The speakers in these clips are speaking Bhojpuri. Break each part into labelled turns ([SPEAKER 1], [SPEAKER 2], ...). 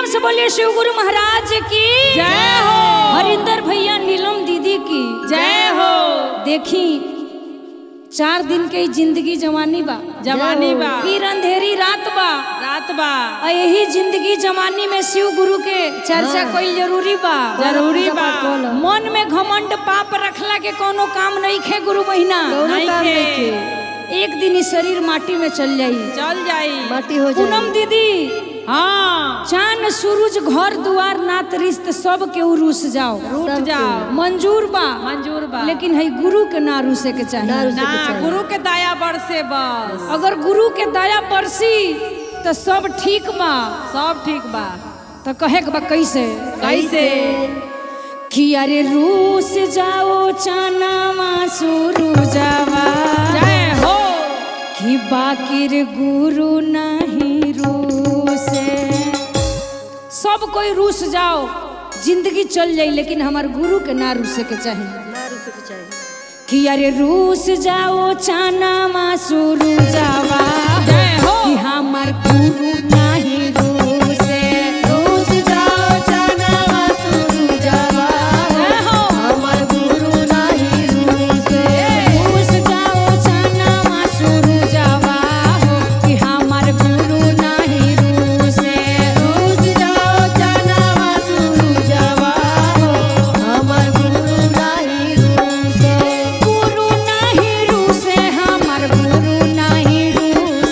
[SPEAKER 1] प्रेम से बोलिए शिव गुरु महाराज की
[SPEAKER 2] जय हो।
[SPEAKER 1] हरिंदर भैया नीलम दीदी की
[SPEAKER 2] जय हो।
[SPEAKER 1] देखी 4 दिन के ही जिंदगी जवानी बा,
[SPEAKER 2] जवानी बा,
[SPEAKER 1] फिर अंधेरी रात बा,
[SPEAKER 2] रात बा।
[SPEAKER 1] और यही जिंदगी जवानी में शिव गुरु के चर्चा कोई जरूरी बा,
[SPEAKER 2] जरूरी बा।
[SPEAKER 1] मन में घमंड पाप रखला के कोनो काम नहीं खे गुरु महीना,
[SPEAKER 2] नहीं खे।
[SPEAKER 1] एक दिन ही शरीर माटी में चल जाई,
[SPEAKER 2] चल जाई,
[SPEAKER 3] माटी हो जाई।
[SPEAKER 1] पूनम दीदी
[SPEAKER 2] हाँ,
[SPEAKER 1] चांद सूरज घर दुआर नात रिश्त सब के रूस जाओ,
[SPEAKER 2] रूठ जाओ,
[SPEAKER 1] मंजूर बा,
[SPEAKER 2] मंजूर बा,
[SPEAKER 1] लेकिन है गुरु के ना रूसे के चाहिए
[SPEAKER 2] ना। गुरु के दया बरसे बस,
[SPEAKER 1] अगर गुरु के दया बरसी तो सब ठीक बा,
[SPEAKER 2] सब ठीक बा।
[SPEAKER 1] तो कहे के बा कैसे
[SPEAKER 2] कैसे
[SPEAKER 1] कि अरे रूस जाओ चानावा सूरुजावा,
[SPEAKER 2] जय हो,
[SPEAKER 1] कि बाकिर गुरु नहीं रूसे। सब कोई रूस जाओ जिंदगी चल जाई, लेकिन हमार गुरु के ना रूसे के चाहिए,
[SPEAKER 3] ना रूसे के चाहिए।
[SPEAKER 1] कि अरे रूस जाओ चानावा सूरुजावा,
[SPEAKER 2] जय हो,
[SPEAKER 1] कि हमार गुरु नहीं रूसे।
[SPEAKER 3] रूस जाओ चानावा सूरुजावा,
[SPEAKER 1] जय हो,
[SPEAKER 3] हमार गुरु नहीं रूसे।
[SPEAKER 1] रूस जाओ चानावा सूरुजावा, कि हमार गुरु नहीं रूसे।
[SPEAKER 3] रूस जाओ चानावा सूरुजावा, हमार गुरु नहीं रूसे।
[SPEAKER 1] गुरु नहीं रूसे, हमार गुरु नहीं रूसे।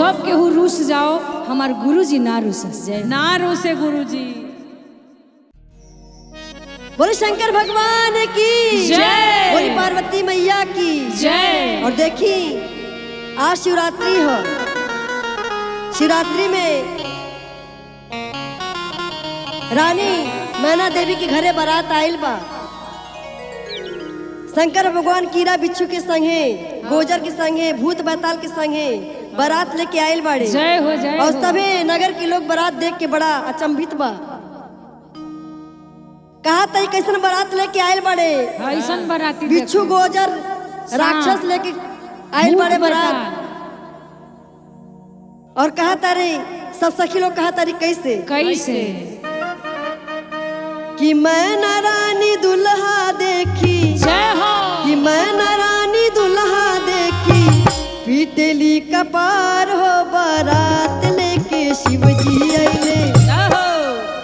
[SPEAKER 1] सब केहू रूस जाओ, हमार गुरुजी ना रूसस। जय।
[SPEAKER 2] ना रूसे गुरुजी।
[SPEAKER 3] बोले शंकर भगवान की
[SPEAKER 1] जय।
[SPEAKER 3] बोली पार्वती मैया की
[SPEAKER 1] जय।
[SPEAKER 3] और देखी आज शिवरात्रि हो। शिवरात्रि में रानी मैना देवी के घरे बारात आइल बा। शंकर भगवान कीड़ा बिच्छू के संगे, गोजर के संगे, भूत बैताल के संगे बारात लेके आइल बाड़े।
[SPEAKER 1] जय हो, जय
[SPEAKER 3] और
[SPEAKER 1] हो।
[SPEAKER 3] सभी नगर के लोग बारात देख के बड़ा अचंभित बा। कहा तई कैसन बारात लेके आइल बाड़े,
[SPEAKER 1] ऐसन बाराती
[SPEAKER 3] बिच्छू गोजर राक्षस लेके आइल बाड़े बारात। और कहा तारे सब सखी लोग कहा तारी कैसे
[SPEAKER 1] कैसे
[SPEAKER 3] कि मैं न रानी दुल्हा देखी,
[SPEAKER 1] जय हो।
[SPEAKER 3] कि मैं न रानी दुल्हा देखी पीटली कपार हो बारात लेके शिवजी आइले।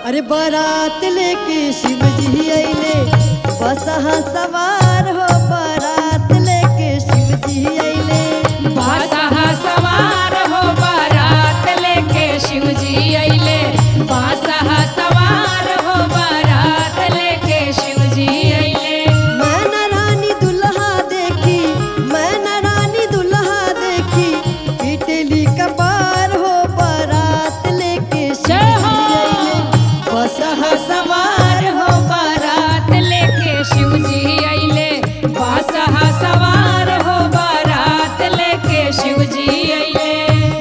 [SPEAKER 3] अरे बारात लेके शिवजी आइले, बसहा सवार हो बारात लेके शिवजी आइले।
[SPEAKER 1] बासहा सवार हो बारात लेके शिवजी आइले, बासहा सवार हो बारात लेके शिवजी आइले।
[SPEAKER 3] मैं न रानी दुल्हा देखी, मैं न रानी दुल्हा देखी पीटली कपार हो बारात लेके
[SPEAKER 1] जय हो।
[SPEAKER 3] शिवजी आइले, बसहा
[SPEAKER 1] सवार हो बारात लेके शिवजी आइले, बासहा सवार हो बारात लेके शिवजी आइले।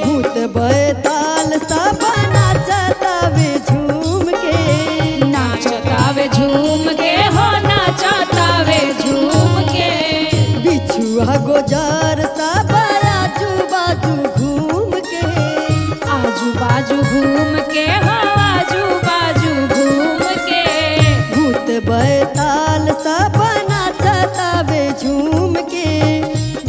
[SPEAKER 3] भूत बैताल सब नाचतावे झूम के,
[SPEAKER 1] नाचतावे झूम के हो नाचतावे झूम के,
[SPEAKER 3] बिछुआ गोजार सब आजू बाजू घूम के,
[SPEAKER 1] आजू बाजू घूम के हो आजू बाजू घूम के,
[SPEAKER 3] भूत बैताल सब नाचतावे झूम के,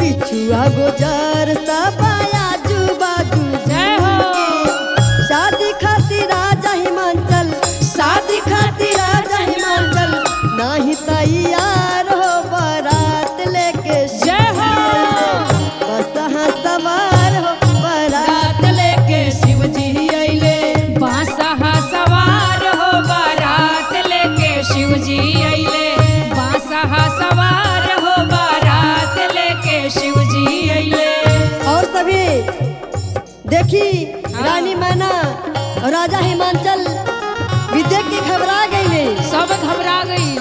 [SPEAKER 3] बिछुआ गोजार सब आजू बाजू
[SPEAKER 1] जय
[SPEAKER 3] झूम
[SPEAKER 1] हो।
[SPEAKER 3] के। शादी खातिर राजा हिमाचल, शादी खातिर राजा हिमाचल नाही तैयार हो बारात लेके
[SPEAKER 1] जय हो।
[SPEAKER 3] बसहा सवार हो बारात लेके शिवजी आइले।
[SPEAKER 1] बासहा सवार हो बारात लेके शिवजी आइले, बासहा सवार हो बारात लेके शिवजी आइले।
[SPEAKER 3] और सभी देखी रानी मैना और राजा हिमाचल भी देख के घबरा गईले
[SPEAKER 1] सब घबरा गई।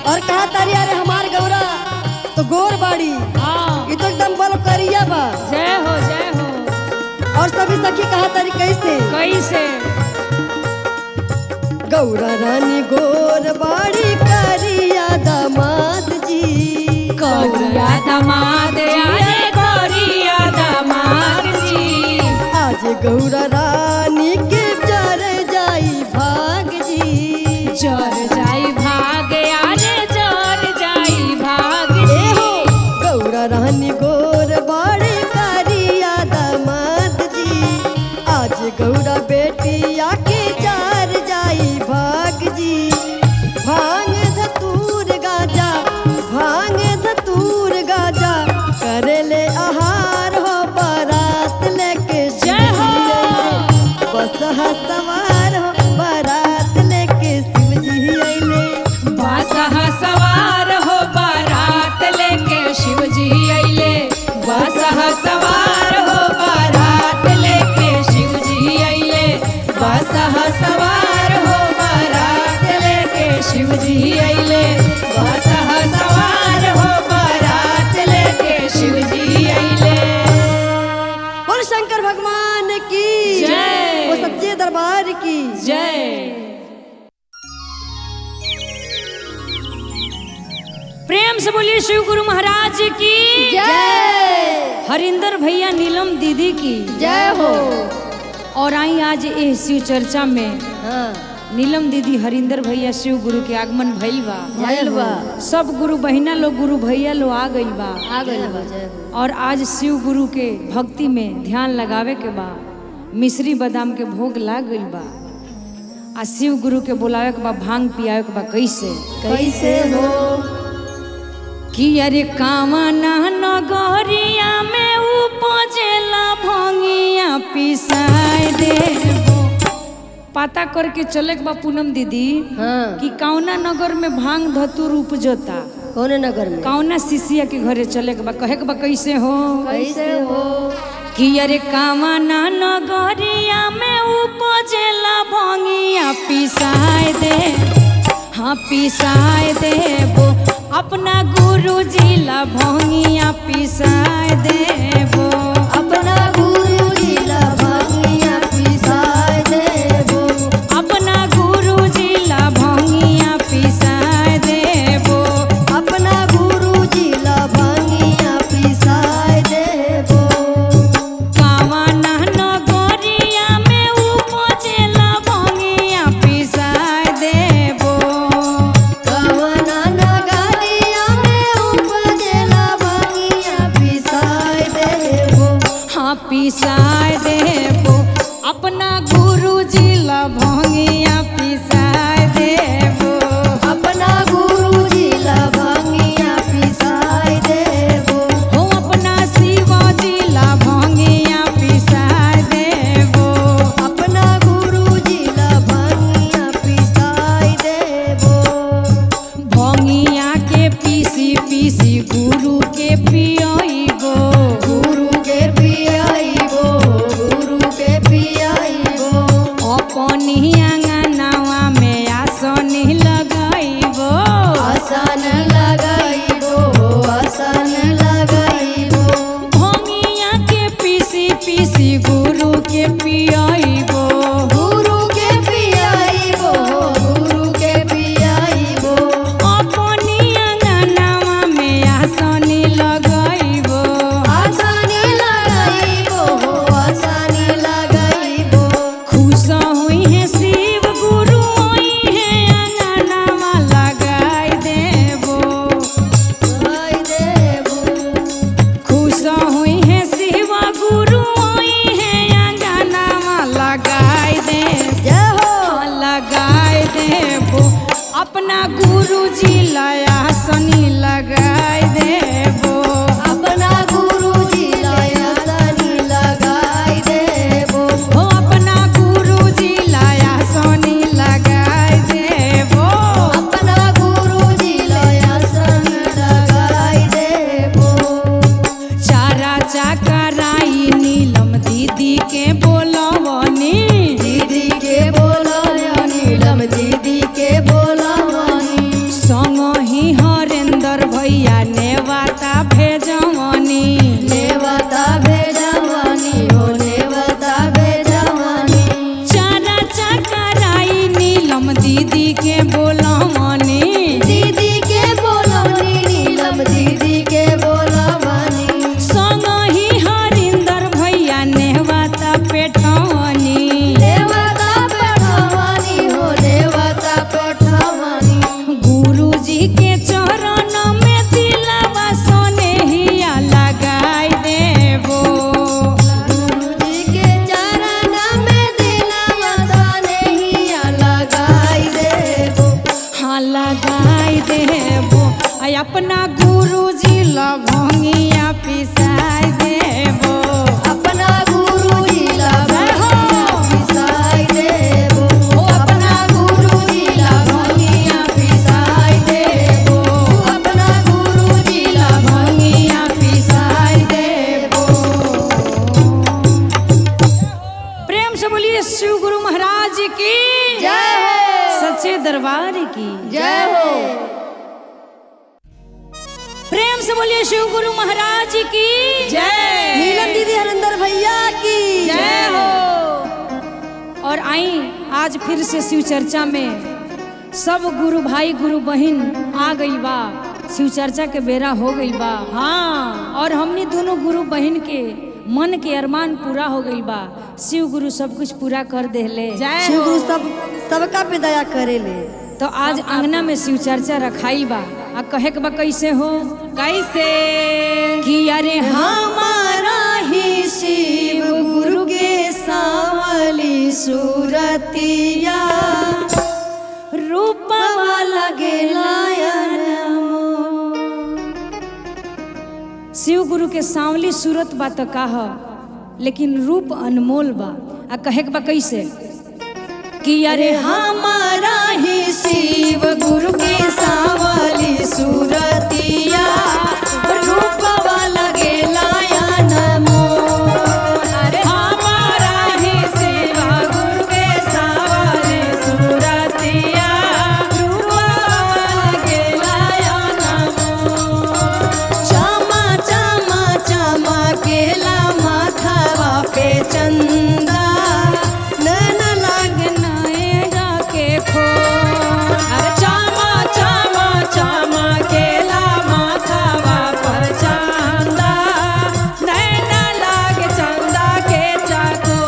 [SPEAKER 3] और कहा तारी अरे हमार गौरा तो गोर बाड़ी,
[SPEAKER 1] हाँ
[SPEAKER 3] ये तो एकदम बल करिया बा।
[SPEAKER 1] जय हो, जय हो।
[SPEAKER 3] और सभी सखी कहा तारी कैसे
[SPEAKER 1] कैसे
[SPEAKER 3] गौरा रानी गोर बाड़ी करिया दामाद जी,
[SPEAKER 1] करिया दामाद अरे करिया दामाद जी,
[SPEAKER 3] आज गौरा रानी के जर जाई भाग जी,
[SPEAKER 1] जर जाई भाग अरे जर जाई भाग
[SPEAKER 3] ए
[SPEAKER 1] जी।
[SPEAKER 3] हो गौरा रानी गोर बाड़ी करिया दामाद जी, आज गौरा बेटिया के जर जाई भाग जी। भांग धतूर गाजा, भांग धतूर गाजा करेले आहार हो बारात लेके
[SPEAKER 1] जय हो।
[SPEAKER 3] बसहा सवार हो बारात लेके शिवजी आइले।
[SPEAKER 1] बासहा सवार हो बारात लेके शिवजी आइले, बासहा सवार हो बारात लेके शिवजी आइले, बासहा सवार हो बारात लेके शिवजी आइले, बासहा सवार हो बारात लेके शिवजी आइले।
[SPEAKER 3] बोल शंकर भगवान की
[SPEAKER 1] जय।
[SPEAKER 3] वो सच्चे दरबार की
[SPEAKER 1] जय। प्रेम से बोलिए शिव गुरु महाराज की
[SPEAKER 3] जय।
[SPEAKER 1] हरिंदर भैया नीलम दीदी की
[SPEAKER 3] जय हो।
[SPEAKER 1] और आई आज एह शिव चर्चा में
[SPEAKER 3] हाँ
[SPEAKER 1] नीलम दीदी हरिंदर भैया शिव गुरु के आगमन भइल बा।
[SPEAKER 3] भइल बा।
[SPEAKER 1] सब गुरु बहिना लोग गुरु भैया लोग आ गइल बा।
[SPEAKER 3] आ गइल बा। जय हो।
[SPEAKER 1] और आज शिव गुरु के भक्ति में ध्यान लगावे के बा। मिश्री बादाम के भोग लाग गइल बा। आ शिव गुरु के बोलावे के बा, भांग पियावे के बा। कैसे
[SPEAKER 3] कैसे हो
[SPEAKER 1] कि अरे कामना नगरिया में उपजेला भंगिया पीस पता करके चले के बा पूनम दीदी
[SPEAKER 3] हाँ
[SPEAKER 1] कि कौना नगर में भांग धतूर उपजता,
[SPEAKER 3] कौन नगर में,
[SPEAKER 1] कौना शिष्य के घरे चले के बा। कहे के बा कैसे हो,
[SPEAKER 3] कैसे हो
[SPEAKER 1] कि अरे कामना नगरिया में उपजेला भंगिया पिसाए दे, हाँ पिसाए देबो अपना गुरु जी ला भंगिया पिसाए देबो,
[SPEAKER 3] अपना गुरु जी ला भंगिया पिसाए देबो,
[SPEAKER 1] अपना गुरु जी ला भंगिया पिसाए देबो,
[SPEAKER 3] अपना गुरु जी ला भंगिया पिसाए देबो।
[SPEAKER 1] कामना नगरिया में उपजेला भंगिया पिसाए देबो,
[SPEAKER 3] कवना नगरिया में उपजेला भंगिया पिसाए देबो,
[SPEAKER 1] हाँ पिसाए देबो अपना गुरु जी ला भंगिया पिसाए देबो,
[SPEAKER 3] अपना गुरु जी ला भंगिया पिसाए देबो,
[SPEAKER 1] हो अपना शिव जी ला भंगिया पिसाए देबो,
[SPEAKER 3] अपना गुरु जी ला भंगिया पिसाए देबो,
[SPEAKER 1] भंगिया के पीसी पीसी गुरु के पियइबो,
[SPEAKER 3] गुरु के पियाइबो, गुरु के पियाइबो,
[SPEAKER 1] अपनी अंगनावा में आसन लगइबो,
[SPEAKER 3] आसन लगाइबो, आसन लगाइबो,
[SPEAKER 1] भंगिया के पीसी पीसी गुरु के पियइबो,
[SPEAKER 3] गुरु के पियाइबो, गुरु के पियाइबो,
[SPEAKER 1] अपनी अंगनावा में आसन लगइबो,
[SPEAKER 3] आसन लगाइबो, आसन लगाइबो,
[SPEAKER 1] खुश हुई है शिव गुरु होई है अंगनावा लगाई देबो,
[SPEAKER 3] लगाई देबो,
[SPEAKER 1] खुश हुई है शिव गुरु होई है अंगनावा लगाई दे,
[SPEAKER 3] जय हो,
[SPEAKER 1] लगाई देबो अपना गुरु जी लया सनी लगाई देबो,
[SPEAKER 3] अपना गुरु जी लाया सनी लगाई देबो,
[SPEAKER 1] हो अपना गुरु जी लया सनी लगाई देबो,
[SPEAKER 3] अपना गुरु जी लाया सनी लगाई देबो,
[SPEAKER 1] चारा चाकराई नीलम दीदी के बोलवनी,
[SPEAKER 3] दीदी के बोलाया नीलम दीदी के बोलावानी,
[SPEAKER 1] संग ही हरेंद्र भैया नेवाता भेजवनी,
[SPEAKER 3] नेवता भेजवानी हो, नेवता भेजवानी,
[SPEAKER 1] चारा चाकराई नीलम दीदी के बोलवनी,
[SPEAKER 3] दीदी के बोलावानी नीलम दीदी के बोलावानी,
[SPEAKER 1] संग ही हरिंदर भैया नेवाता पेठवनी,
[SPEAKER 3] नेवता पठावानी हो, नेवता पठावानी,
[SPEAKER 1] गुरु जी के चरण में दिलवा सोनेहिया लगाई देबो,
[SPEAKER 3] गुरु जी के चरण में दिलवा सनेहिया लगाई देबो,
[SPEAKER 1] हाँ लगाई देबो आ अपना गुरु जी लभंगिया पिसाई देबो,
[SPEAKER 3] अपना गुरु जी ला भंगिया पिसाई देबो, अपना गुरु जी ला भंगिया पिसाई देबो, अपना गुरु जी ला भंगिया पिसाई देबो।
[SPEAKER 1] प्रेम से बोलिए शिव गुरु महाराज की
[SPEAKER 3] जय हो,
[SPEAKER 1] सच्चे दरबार की
[SPEAKER 3] जय हो।
[SPEAKER 1] प्रेम से बोलिए शिव गुरु महाराज की
[SPEAKER 2] जय,
[SPEAKER 3] नीलम दीदी हरिंदर भैया की
[SPEAKER 2] जय हो।
[SPEAKER 1] और आई आज फिर से शिव चर्चा में सब गुरु भाई गुरु बहन आ गई बा, शिव चर्चा के बेरा हो गई बा।
[SPEAKER 2] हाँ
[SPEAKER 1] और हमने दोनों गुरु बहन के मन के अरमान पूरा हो गई बा, शिव गुरु सब कुछ पूरा कर देले।
[SPEAKER 2] जय
[SPEAKER 3] शिव
[SPEAKER 2] हो।
[SPEAKER 3] गुरु सब सबका पे दया करेले।
[SPEAKER 1] तो आज अंगना में शिव चर्चा रखाई बा आ कहे के बा कैसे हो,
[SPEAKER 2] कैसे
[SPEAKER 1] कि अरे हमारा ही शिव गुरु के सावली सूरतिया रूपवा लगेला अनमोल। शिव गुरु के सांवली सूरत बा त काह, लेकिन रूप अनमोल बा। आ कहे के बा कैसे, कि अरे
[SPEAKER 3] हमारा ही शिव गुरु के सावली सूरतिया रूपवा लगेला नमो।
[SPEAKER 2] अरे हमारा ही सेवा गुरु के सावली सूरतिया रूपवा लगेला नमो।
[SPEAKER 3] चमा चमा चमकेला माथावा पे चंदा, नैन लाग
[SPEAKER 1] नैना के खो।
[SPEAKER 2] अरे चमा चमा चमकेला माथावा पर चंदा, नैना लाग चंदा के चको।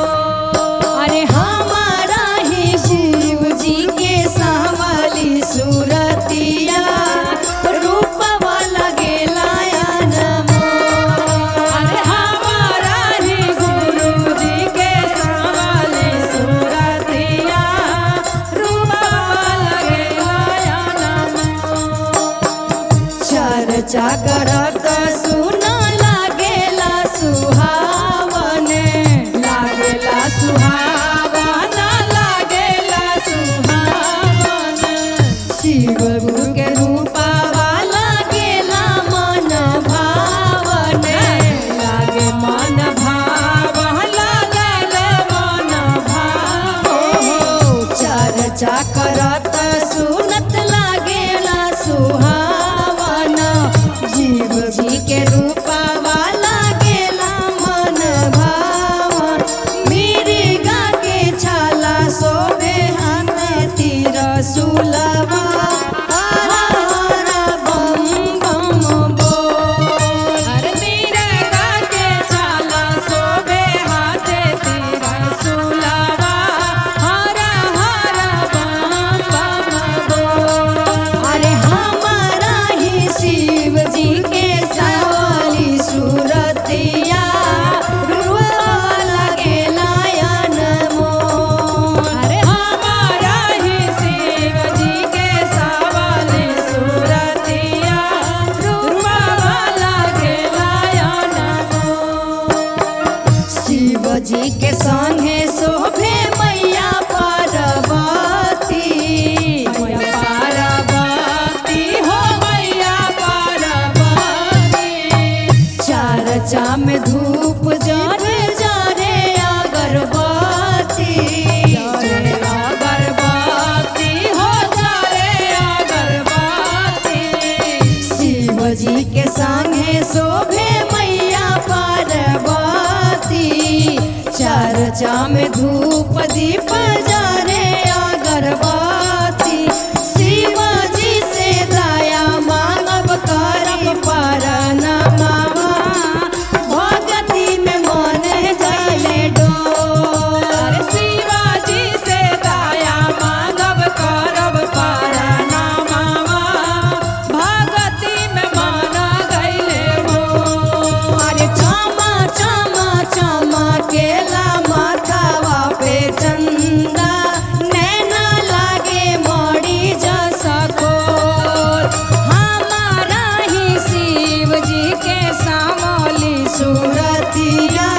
[SPEAKER 3] अरे हमारा ही शिव जी के सावली सूरतिया रूपवा लगेला नमो।
[SPEAKER 2] अरे हमारा ही गुरु जी के सावली सूरतिया रूपवा लगेला नमो।
[SPEAKER 3] चर्चा करत सुन लागेला सुहावन,
[SPEAKER 2] लागेला सुहावन, लागेला सुहावन।
[SPEAKER 3] शिव गुरु के रूपवा लागेला मन भावन।
[SPEAKER 2] लागे मन भावन, लागेला मन भावन।
[SPEAKER 3] चर्चा करत सुनत लागेला सुहावन, जीव जी के रूपवा लागेला मन भावन। मिर्गा के छाला शोभे हाथ तीर सुलभा, हर हर बम बम बोल।
[SPEAKER 2] अरे मिर्गा के छाला शोभे हाथे तीर सुलभा, हर हर बम बम बोल।
[SPEAKER 3] अरे हमारा ही शिव जी के सावली सूरतिया रूपवा लगेला नमो।
[SPEAKER 2] अरे हमारा ही शिव जी के सावली सूरतिया रूपवा लगेला नमो।
[SPEAKER 3] शिव जी के संगे शोभे मैया पार्वती,
[SPEAKER 2] मैया पार्वती हो मैया पार्वती।
[SPEAKER 3] चर्चा में धूप जरे जरे अगरबत्ती,
[SPEAKER 2] जरे अगरबत्ती हो जरे अगरबत्ती।
[SPEAKER 3] शिव जी के संगे शोभे मैया पार्वती, चर्चा में धूप दीप जरे अगरबत्ती। शिव जी से दया मांगब करब परनमावा, भगती में मन जाले डोल।
[SPEAKER 2] अरे शिवाजी से दया मांगब करब परनामावा, भगती में मन गइले मोर।
[SPEAKER 3] अरे चमा चमा चमकेला माथावा पे चंदा, नैना लागे मड़ी जसा खोल।
[SPEAKER 1] हमारा ही शिव जी के सावली
[SPEAKER 3] सूरतिया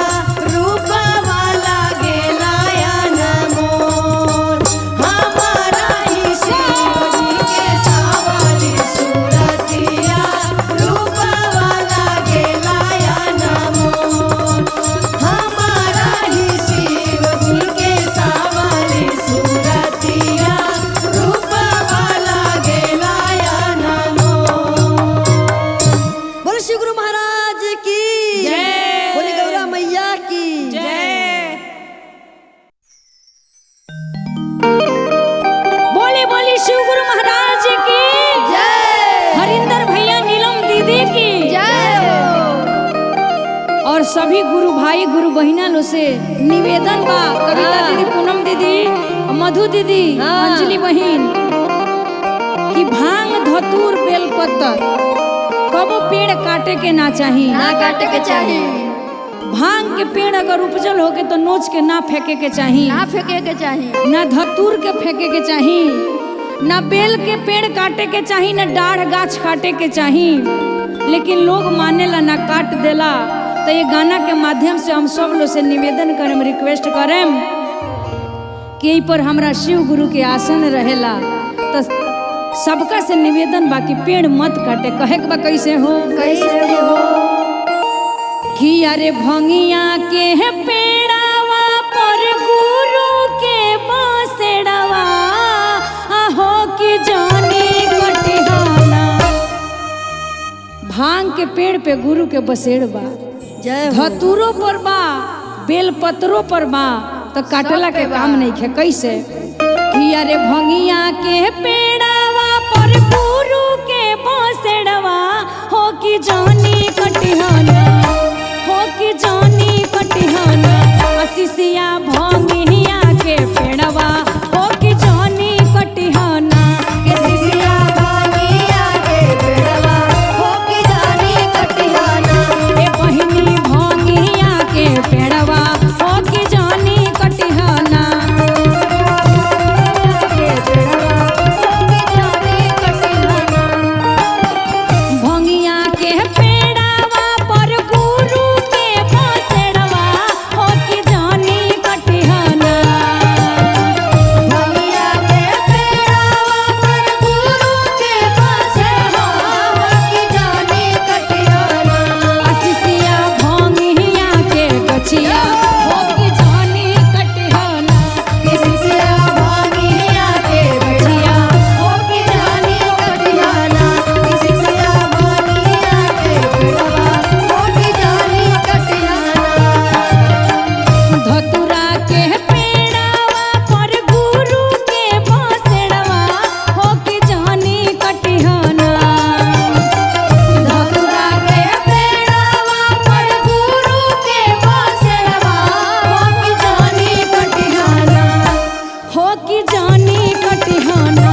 [SPEAKER 3] रूपवा लागेला अनमोल। हमारा ही शिव जी के सावली सूरतिया रूपवा लागेला अनमोल। हमारा ही शिव जी के सावली सूरतिया रूपवा लागेला अनमोल। बोलो श्री गुरु महाराज की
[SPEAKER 2] जय।
[SPEAKER 3] बोले गौरा मैया की
[SPEAKER 2] जय।
[SPEAKER 1] बोली बोली शिव गुरु महाराज की
[SPEAKER 3] जय।
[SPEAKER 1] हरिंदर भैया नीलम दीदी की
[SPEAKER 3] जय हो।
[SPEAKER 1] और सभी गुरु भाई गुरु बहिना लो से निवेदन बा, कविता
[SPEAKER 3] हाँ।
[SPEAKER 1] दीदी, पूनम दीदी, मधु दीदी,
[SPEAKER 3] हाँ।
[SPEAKER 1] अंजलि बहिन, कि भांग धतूर बेलपत्तर कबो पेड़ काटे के ना चाही।
[SPEAKER 3] ना काटे के चाही।
[SPEAKER 1] भांग के पेड़ अगर उपजल होके तो नोच के ना फेंके के चाही,
[SPEAKER 4] ना फेंके के चाही,
[SPEAKER 1] ना धतूर के फेंके के चाही, ना बेल के पेड़ काटे के चाही, ना डाढ़ गाछ काटे के चाही। लेकिन लोग मानेला ना, काट देला। तो ये गाना के माध्यम से हम सब लोग से निवेदन करेम, रिक्वेस्ट करेम कि एहि पर हमरा शिव गुरु के आसन रहेला। तो सबका से निवेदन बा कि पेड़ मत काटे। कहे के बा कैसे हो,
[SPEAKER 3] कैसे हो?
[SPEAKER 1] कि अरे भंगिया के पेड़ावा पर गुरु के बसेड़ावा आहो कि जानी कटिहाना। भांग के पेड़ पे गुरु के बसेड़ बा,
[SPEAKER 3] जय हो।
[SPEAKER 1] धतूरो पर बा, बेलपत्रो पर बा, तो काटला के काम नहीं खे। कैसे कि अरे भंगिया के पेड़ावा पर गुरु के बसेड़वा हो कि जानी कटिहाना, हो कि जानी कटिहाना। असिसिया भंगिया के पेड़वा हो कि जानी कटिहाना। के सिसिया
[SPEAKER 3] भंगिया के पेड़वा हो कि जानी कटिहाना।
[SPEAKER 1] ए बहिनी भंगिया के पेड़वा हो कि जानी कटिहाना।
[SPEAKER 3] के पेड़वा हो कि जानी कटिहाना।
[SPEAKER 1] भंगिया के पेड़ावा पर गुरु के बसेड़वा हो कि जानी कटिहाना।
[SPEAKER 3] भंगिया के पेड़वा पर गुरु के बसेड़वा हो कि जानी कटिहाना।
[SPEAKER 1] असिसिया भंगिया के गछिया हो कि जानी कटिहाना।
[SPEAKER 3] सिसिया भंगिया के पेड़वा हो कि जानी कटिहाना। सिसिया भंगिया के पेड़वा हो कि जानी कटिहाना।
[SPEAKER 1] धतुरा के पेड़ावा पर गुरु के बसेड़वा हो कि जानी कटिहाना।
[SPEAKER 3] धतुरा के पेड़वा पर गुरु के बसेड़वा हो कि जानी कटिहाना।
[SPEAKER 1] हो कि जानी कटिहाना।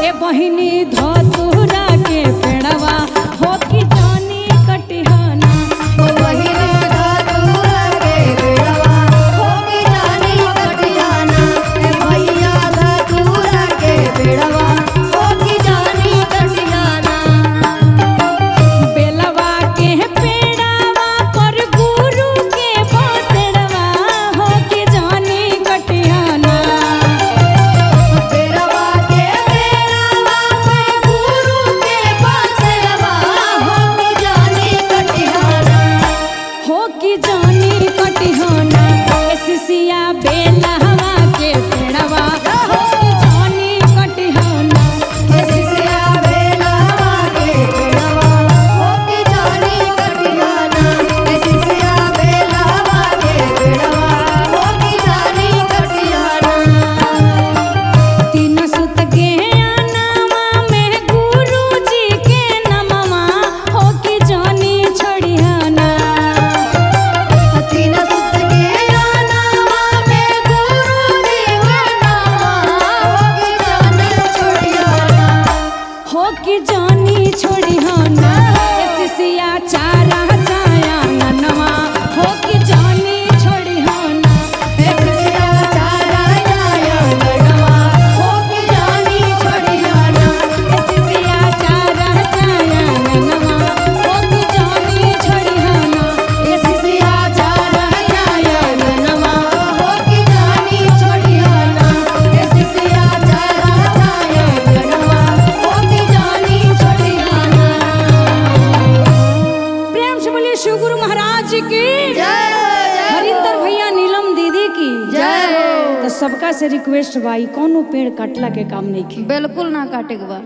[SPEAKER 1] ए बहिनी धतुरा के पेड़वा हो कि जानी कटिहाना।
[SPEAKER 3] ओ बहिनी धतुरा के पेड़वा हो कि जानी कटिहाना। ए भैया धतुरा के पेड़वा हो कि जानी कटिहाना।
[SPEAKER 1] बेलवा के पेड़ावा पर गुरु के बसेड़वा हो कि जानी कटिहाना।
[SPEAKER 3] पेड़वा के पेड़वा पर गुरु के बसेड़वा हो कि जानी कटिहाना।
[SPEAKER 1] हो कि जानी कटिहाना। ए सिसिया बेलवा के पेड़वा हो कि जानी कटिहाना।
[SPEAKER 3] सिसिया बेलवा के पेड़वा हो कि जानी कटिहाना। सिसिया बेलवा के पेड़वा हो कि जानी कटिहाना।
[SPEAKER 1] तीन सुत के आनावा में गुरु जी के नमवा हो कि जानी छोड़िहाना।
[SPEAKER 3] तीन सुत के आनावा में गुरु जी के नामा हो कि जानी छोड़िहाना।
[SPEAKER 1] हो कि जानी छोड़िहाना। ए सिसिया चारा चाया ननवा हो कि जानी छोड़िहाना।
[SPEAKER 3] सिसिया चारा चाया ननवा हो कि जानी छोड़िहाना।
[SPEAKER 1] ए सिसिया चारा चाया ननवा हो कि जानी छोड़िहाना। ए
[SPEAKER 3] सिसिया चारा चाया ननवा हो कि जानी छोड़िहाना। सिसिया चारा चाया ननवा हो कि जानी छोड़िहाना।
[SPEAKER 1] प्रेम से बोलिए शिव गुरु महाराज की
[SPEAKER 3] जय हो, जय हो।
[SPEAKER 1] हरिंदर भैया नीलम दीदी की
[SPEAKER 3] जय हो।
[SPEAKER 1] तो सबका से रिक्वेस्ट भाई कोनो पेड़ काटला के काम नहीं की,
[SPEAKER 2] बिल्कुल ना काटे के बा।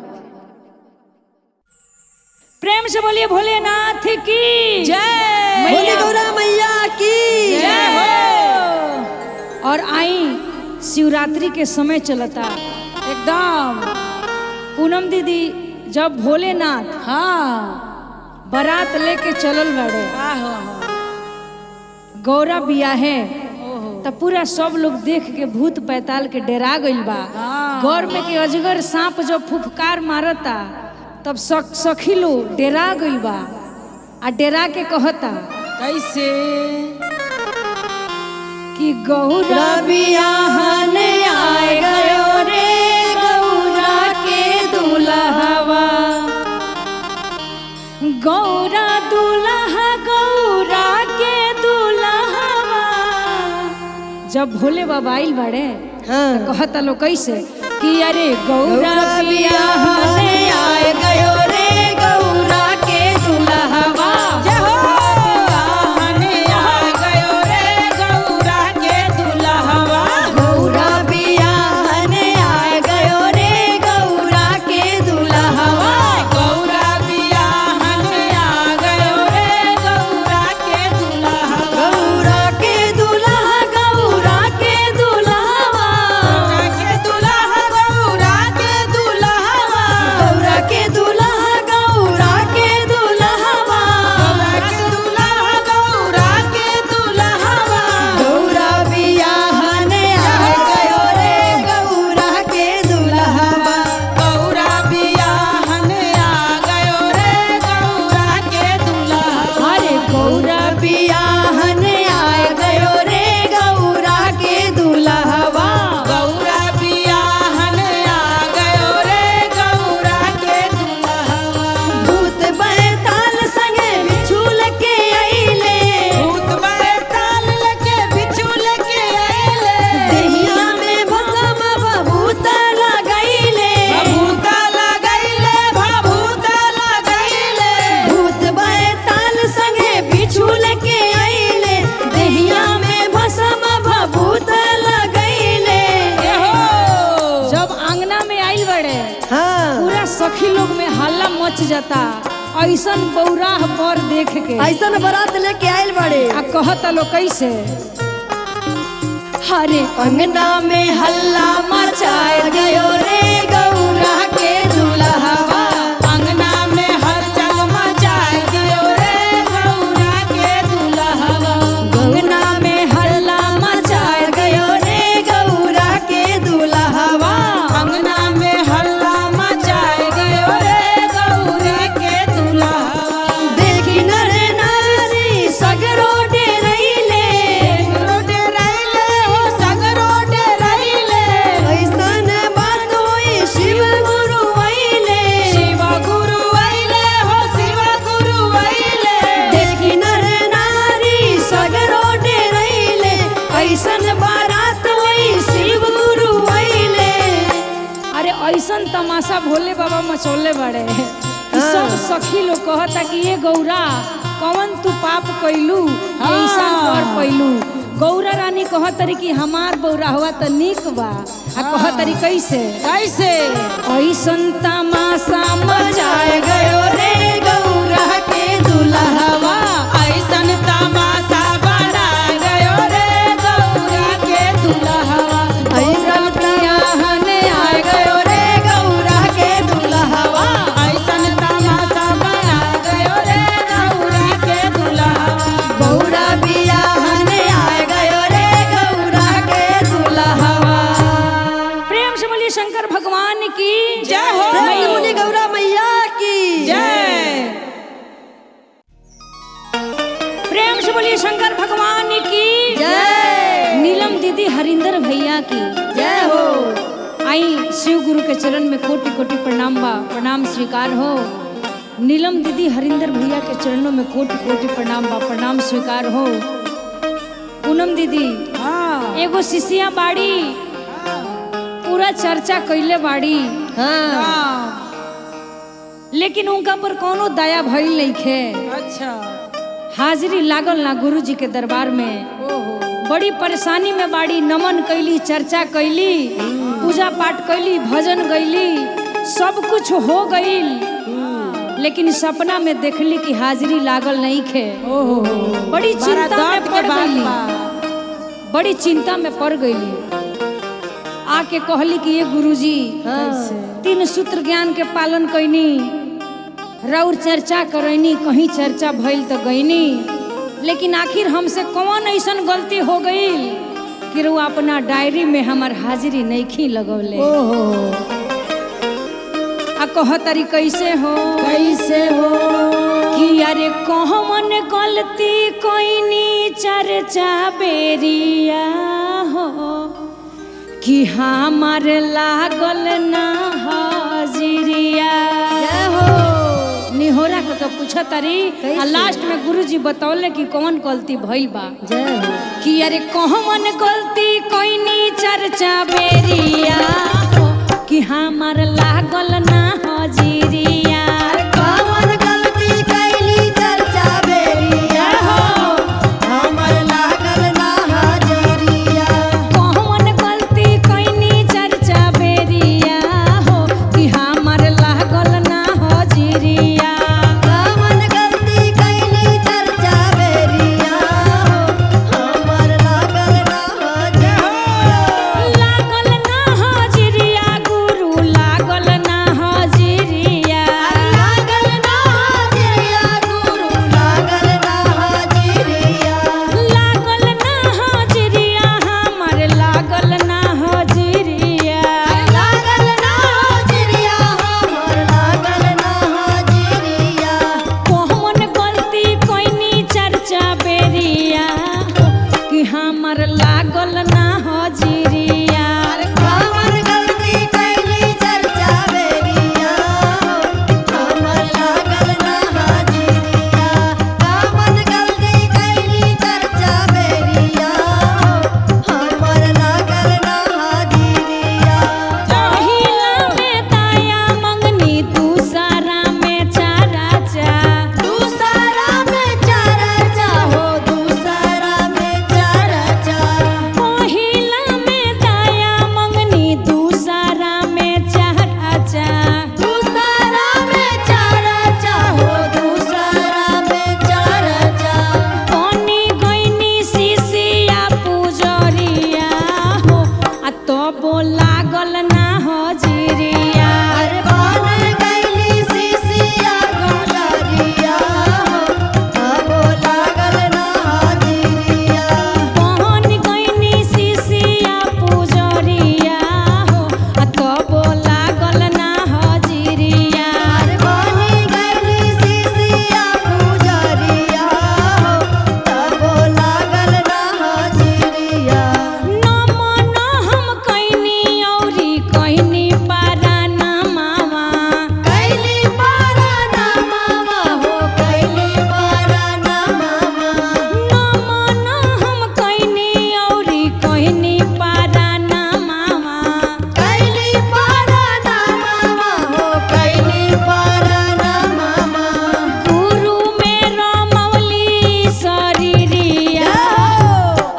[SPEAKER 1] प्रेम से बोलिए भोलेनाथ की
[SPEAKER 2] जय।
[SPEAKER 3] बोले गौरा मैया की
[SPEAKER 2] जय हो।
[SPEAKER 1] और आई शिवरात्रि के समय चलता
[SPEAKER 2] एकदम।
[SPEAKER 1] पूनम दीदी जब भोलेनाथ
[SPEAKER 2] हाँ
[SPEAKER 1] बारात लेके चलल बाड़े
[SPEAKER 2] आहो
[SPEAKER 1] गौरा बियाहे
[SPEAKER 2] ओहो
[SPEAKER 1] तब पूरा सब लोग देख के भूत पैताल के डरा गइल बा।
[SPEAKER 2] हाँ।
[SPEAKER 1] गौर में के अजगर सांप जब फुफकार मारता तब सखी लोग डरा गइल बा आ डरा के कहता
[SPEAKER 2] कैसे
[SPEAKER 1] कि गौरा
[SPEAKER 3] बियाहन आए गयो रे गौरा के दुल्हवा।
[SPEAKER 1] गौरा दुल्हा गौरा के दुल्हवा। जब भोले बाबा आइल बाड़े
[SPEAKER 3] हाँ।
[SPEAKER 1] तो कहता लो कैसे कि अरे गौरा बियाहने आए गयो रे गौरा के दुल्हवा।
[SPEAKER 2] जय हो। बियाहने आ गयो रे गौरा के दुल्हवा।
[SPEAKER 3] गौरा बियाहने आए गयो रे गौरा के दुल्हवा।
[SPEAKER 2] गौरा बियाहने आ गयो रे गौरा के दुल्हवा।
[SPEAKER 3] गौरा के दुल्हा, गौरा के दुल्हवा।
[SPEAKER 2] गौरा के दुल्हा, गौरा के दुल्हवा।
[SPEAKER 3] गौरा के दुल्हा, गौरा के दुल्हवा।
[SPEAKER 2] गौरा के दुल्हा, गौरा के दुल्हवा।
[SPEAKER 3] गौरा बियाहने आए गयो रे गौरा के दुल्हवा।
[SPEAKER 2] गौरा बियाहने आ गयो रे गौरा के दुल्हवा।
[SPEAKER 1] अरे गौरा
[SPEAKER 3] बियाहने आए गयो रे गौरा के दुल्हवा।
[SPEAKER 2] गौरा बियाहने आ गयो रे गौरा के दुल्हवा।
[SPEAKER 3] भूत बैताल संगे बिछुल के अइले।
[SPEAKER 2] भूत बैताल लेके बिच्छू लेके आइले।
[SPEAKER 3] देहिया में भस्म भभूत लगैले।
[SPEAKER 2] भभूता लगैले, भभूता लगैले।
[SPEAKER 3] भूत बैताल संगे बिछुल के अइले। देहिया में भस्म भभूत लगैले।
[SPEAKER 2] ए हो।
[SPEAKER 1] जब आंगना में आइल बड़े
[SPEAKER 3] हाँ।
[SPEAKER 1] पूरा सखी लोग में हल्ला मच जाता ऐसन बौराह पर देख के।
[SPEAKER 3] ऐसन बारात लेके आइल बड़े।
[SPEAKER 1] आ कहता लो कैसे
[SPEAKER 3] हरे अंगना में हल्ला मचाए गयो रे गौरा के दुल्हवा।
[SPEAKER 2] अंगना में हलचल मचाए दियो रे गौरा के दुल्हवा।
[SPEAKER 3] अंगना में हल्ला मचाए गयो रे गौरा के दुल्हवा।
[SPEAKER 2] अंगना में हल्ला मचाए दियो रे गौरा के दुल्हवा।
[SPEAKER 3] देखी नर नारी सगरो डेरैले।
[SPEAKER 2] सगरो डेरैले हो, सगरो डेरैले।
[SPEAKER 3] ऐसन बात होई शिव गुरु अइले।
[SPEAKER 2] शिव गुरु अइले हो, शिव गुरु अइले।
[SPEAKER 3] देखी नर नारी सगरो डेरैले। ऐसन बारात होई शिव गुरु अइले।
[SPEAKER 1] अरे ऐसन तमाशा भोले बाबा मचौले बड़े कि सब सखी लोग कहता कि ये गौरा कौन तू पाप कैलू ऐसन कर पैलू। गौरा रानी कहतरी कि हमार बौरा हुआ त निक बा। आ कहतरी कैसे
[SPEAKER 2] कैसे
[SPEAKER 1] ऐसन तमाशा मचाए
[SPEAKER 3] गयो रे गौरा के दुल्हवा।
[SPEAKER 2] ऐसन तमाशा बना गयो रे गौरा के दुल्हवा।
[SPEAKER 3] ऐसन
[SPEAKER 1] बियाहने आए
[SPEAKER 3] गयो रे गौरा के दुल्हवा।
[SPEAKER 2] ऐसन तमाशा बना गयो रे गौरा के दुल्हवा।
[SPEAKER 3] गौरा बियाहने आए गयो रे गौरा के दुल्हवा।
[SPEAKER 1] प्रेम से बोलिए शंकर भगवान की
[SPEAKER 2] जय हो।
[SPEAKER 3] प्रेम से बोलिए गौरा मैया की
[SPEAKER 2] जय।
[SPEAKER 1] प्रेम से बोलिए शंकर भगवान की
[SPEAKER 3] जय।
[SPEAKER 1] नीलम दीदी हरिंदर भैया की
[SPEAKER 3] जय हो।
[SPEAKER 1] आई शिव गुरु के चरण में कोटि कोटि प्रणाम बा, प्रणाम स्वीकार हो। नीलम दीदी हरिंदर भैया के चरणों में कोटि कोटि प्रणाम बा, प्रणाम स्वीकार हो। पूनम दीदी
[SPEAKER 2] हाँ।
[SPEAKER 1] एगो शिशिया बाड़ी पूरा चर्चा कैले बाड़ी।
[SPEAKER 3] हाँ।
[SPEAKER 2] हाँ।
[SPEAKER 1] लेकिन उनका पर कोनो दया भइल नहीं खे।
[SPEAKER 2] अच्छा।
[SPEAKER 1] हाजिरी लागल ना गुरु जी के दरबार में।
[SPEAKER 2] ओहो।
[SPEAKER 1] बड़ी परेशानी में बाड़ी, नमन कैली, चर्चा कैली, पूजा पाठ कैली, भजन गैली, सब कुछ हो गईल। लेकिन सपना में देखली कि हाजिरी लागल नहीं खे।
[SPEAKER 2] ओहो।
[SPEAKER 1] बड़ी
[SPEAKER 2] बड़ा
[SPEAKER 1] चिंता में
[SPEAKER 2] दर्द के
[SPEAKER 1] पड़
[SPEAKER 2] बात
[SPEAKER 1] गईली,
[SPEAKER 2] बा।
[SPEAKER 1] बड़ी चिंता में पड़ गईली। आके कहली कि ये गुरुजी 3 सूत्र ज्ञान के पालन कैनी, रौर चर्चा करैनी, कहीं चर्चा भइल तो गईनी, लेकिन आखिर हमसे कौन ऐसन गलती हो गई कि रुआ अपना डायरी में हमार हाजिरी नहीं लगौले।
[SPEAKER 2] ओहो।
[SPEAKER 1] आ कहतरी कैसे हो,
[SPEAKER 2] कैसे हो
[SPEAKER 1] कि अरे कहमन गलती कोइनी चर्चा बेरिया हो कि हमार लागल ना हाजिरिया।
[SPEAKER 3] जय हो।
[SPEAKER 1] निहोरा के पूछ पूछा तारी आ लास्ट में गुरुजी बतौले कि कौन गलती भइल बा।
[SPEAKER 3] जय हो।
[SPEAKER 1] कि अरे कौन गलती कोइनी चर्चा बेरिया हो, कि हमार लागल ना हजिरिया।
[SPEAKER 3] कौन गलती कैली चर्चा बेरिया हो, हमर लागल ना हाजरिया।
[SPEAKER 1] कौन गलती कोइनी चर्चा बेरिया हो, कि हमार लागल ना हजिरिया।
[SPEAKER 3] कौन गलती कैली चर्चा बेरिया हो, हमर लागल ना हाजरिया।
[SPEAKER 1] लागल ना हजिरिया गुरु, लागल ना हजिरिया।
[SPEAKER 3] लागल ना हाजरिया गुरु, लागल ना हाजरिया।
[SPEAKER 1] लागल ना हजिरिया हमार लागल ना हजिरिया।
[SPEAKER 3] लागल ना हाजरिया हमर लागल ना हाजरिया।
[SPEAKER 1] कौन गलती कोइनी चर्चा बेरिया हो, कि हमार लागल ना हजिरिया।
[SPEAKER 3] कौन गलती कैली चर्चा बेरिया हो, हमर लागल ना हाजरिया। कौन गलती कैली चर्चा बेरिया हो, हमर लागल ना हाजरिया।
[SPEAKER 1] पहिला में दाया मंगनी दूसरा में चारा चा।
[SPEAKER 3] दूसरा में चर्चा हो, दूसरा में चर्चा।
[SPEAKER 1] पहिला में दाया मंगनी दूसरा में चारा चा।
[SPEAKER 3] दूसरा में चर्चा हो, दूसरा में चर्चा।
[SPEAKER 1] कोनी गइनी सिसिया पुजरिया हो, आ तबो लागल ना हजिरिया।
[SPEAKER 3] अरे बानर गैली सिसिया गुजरिया हो, तबो लागल ना हाजरिया।
[SPEAKER 1] कोन गइनी सिसिया पुजरिया हो, आ तबो लागल ना हजिरिया।
[SPEAKER 3] अरे बानी गैली सिसिया गुजरिया हो, तबो लागल ना हाजरिया।
[SPEAKER 1] नमन हम कैनी औरी कैनी पारा ना मावा।
[SPEAKER 3] कैली पारा ना मामा हो, कैली पारा ना मामा।
[SPEAKER 1] नमन हम कैनी औरी कैनी पारा ना मावा।
[SPEAKER 3] कैली पारा ना मामा हो, कैली पारा ना मामा।
[SPEAKER 1] गुरु मेरो मौली शरीरिया,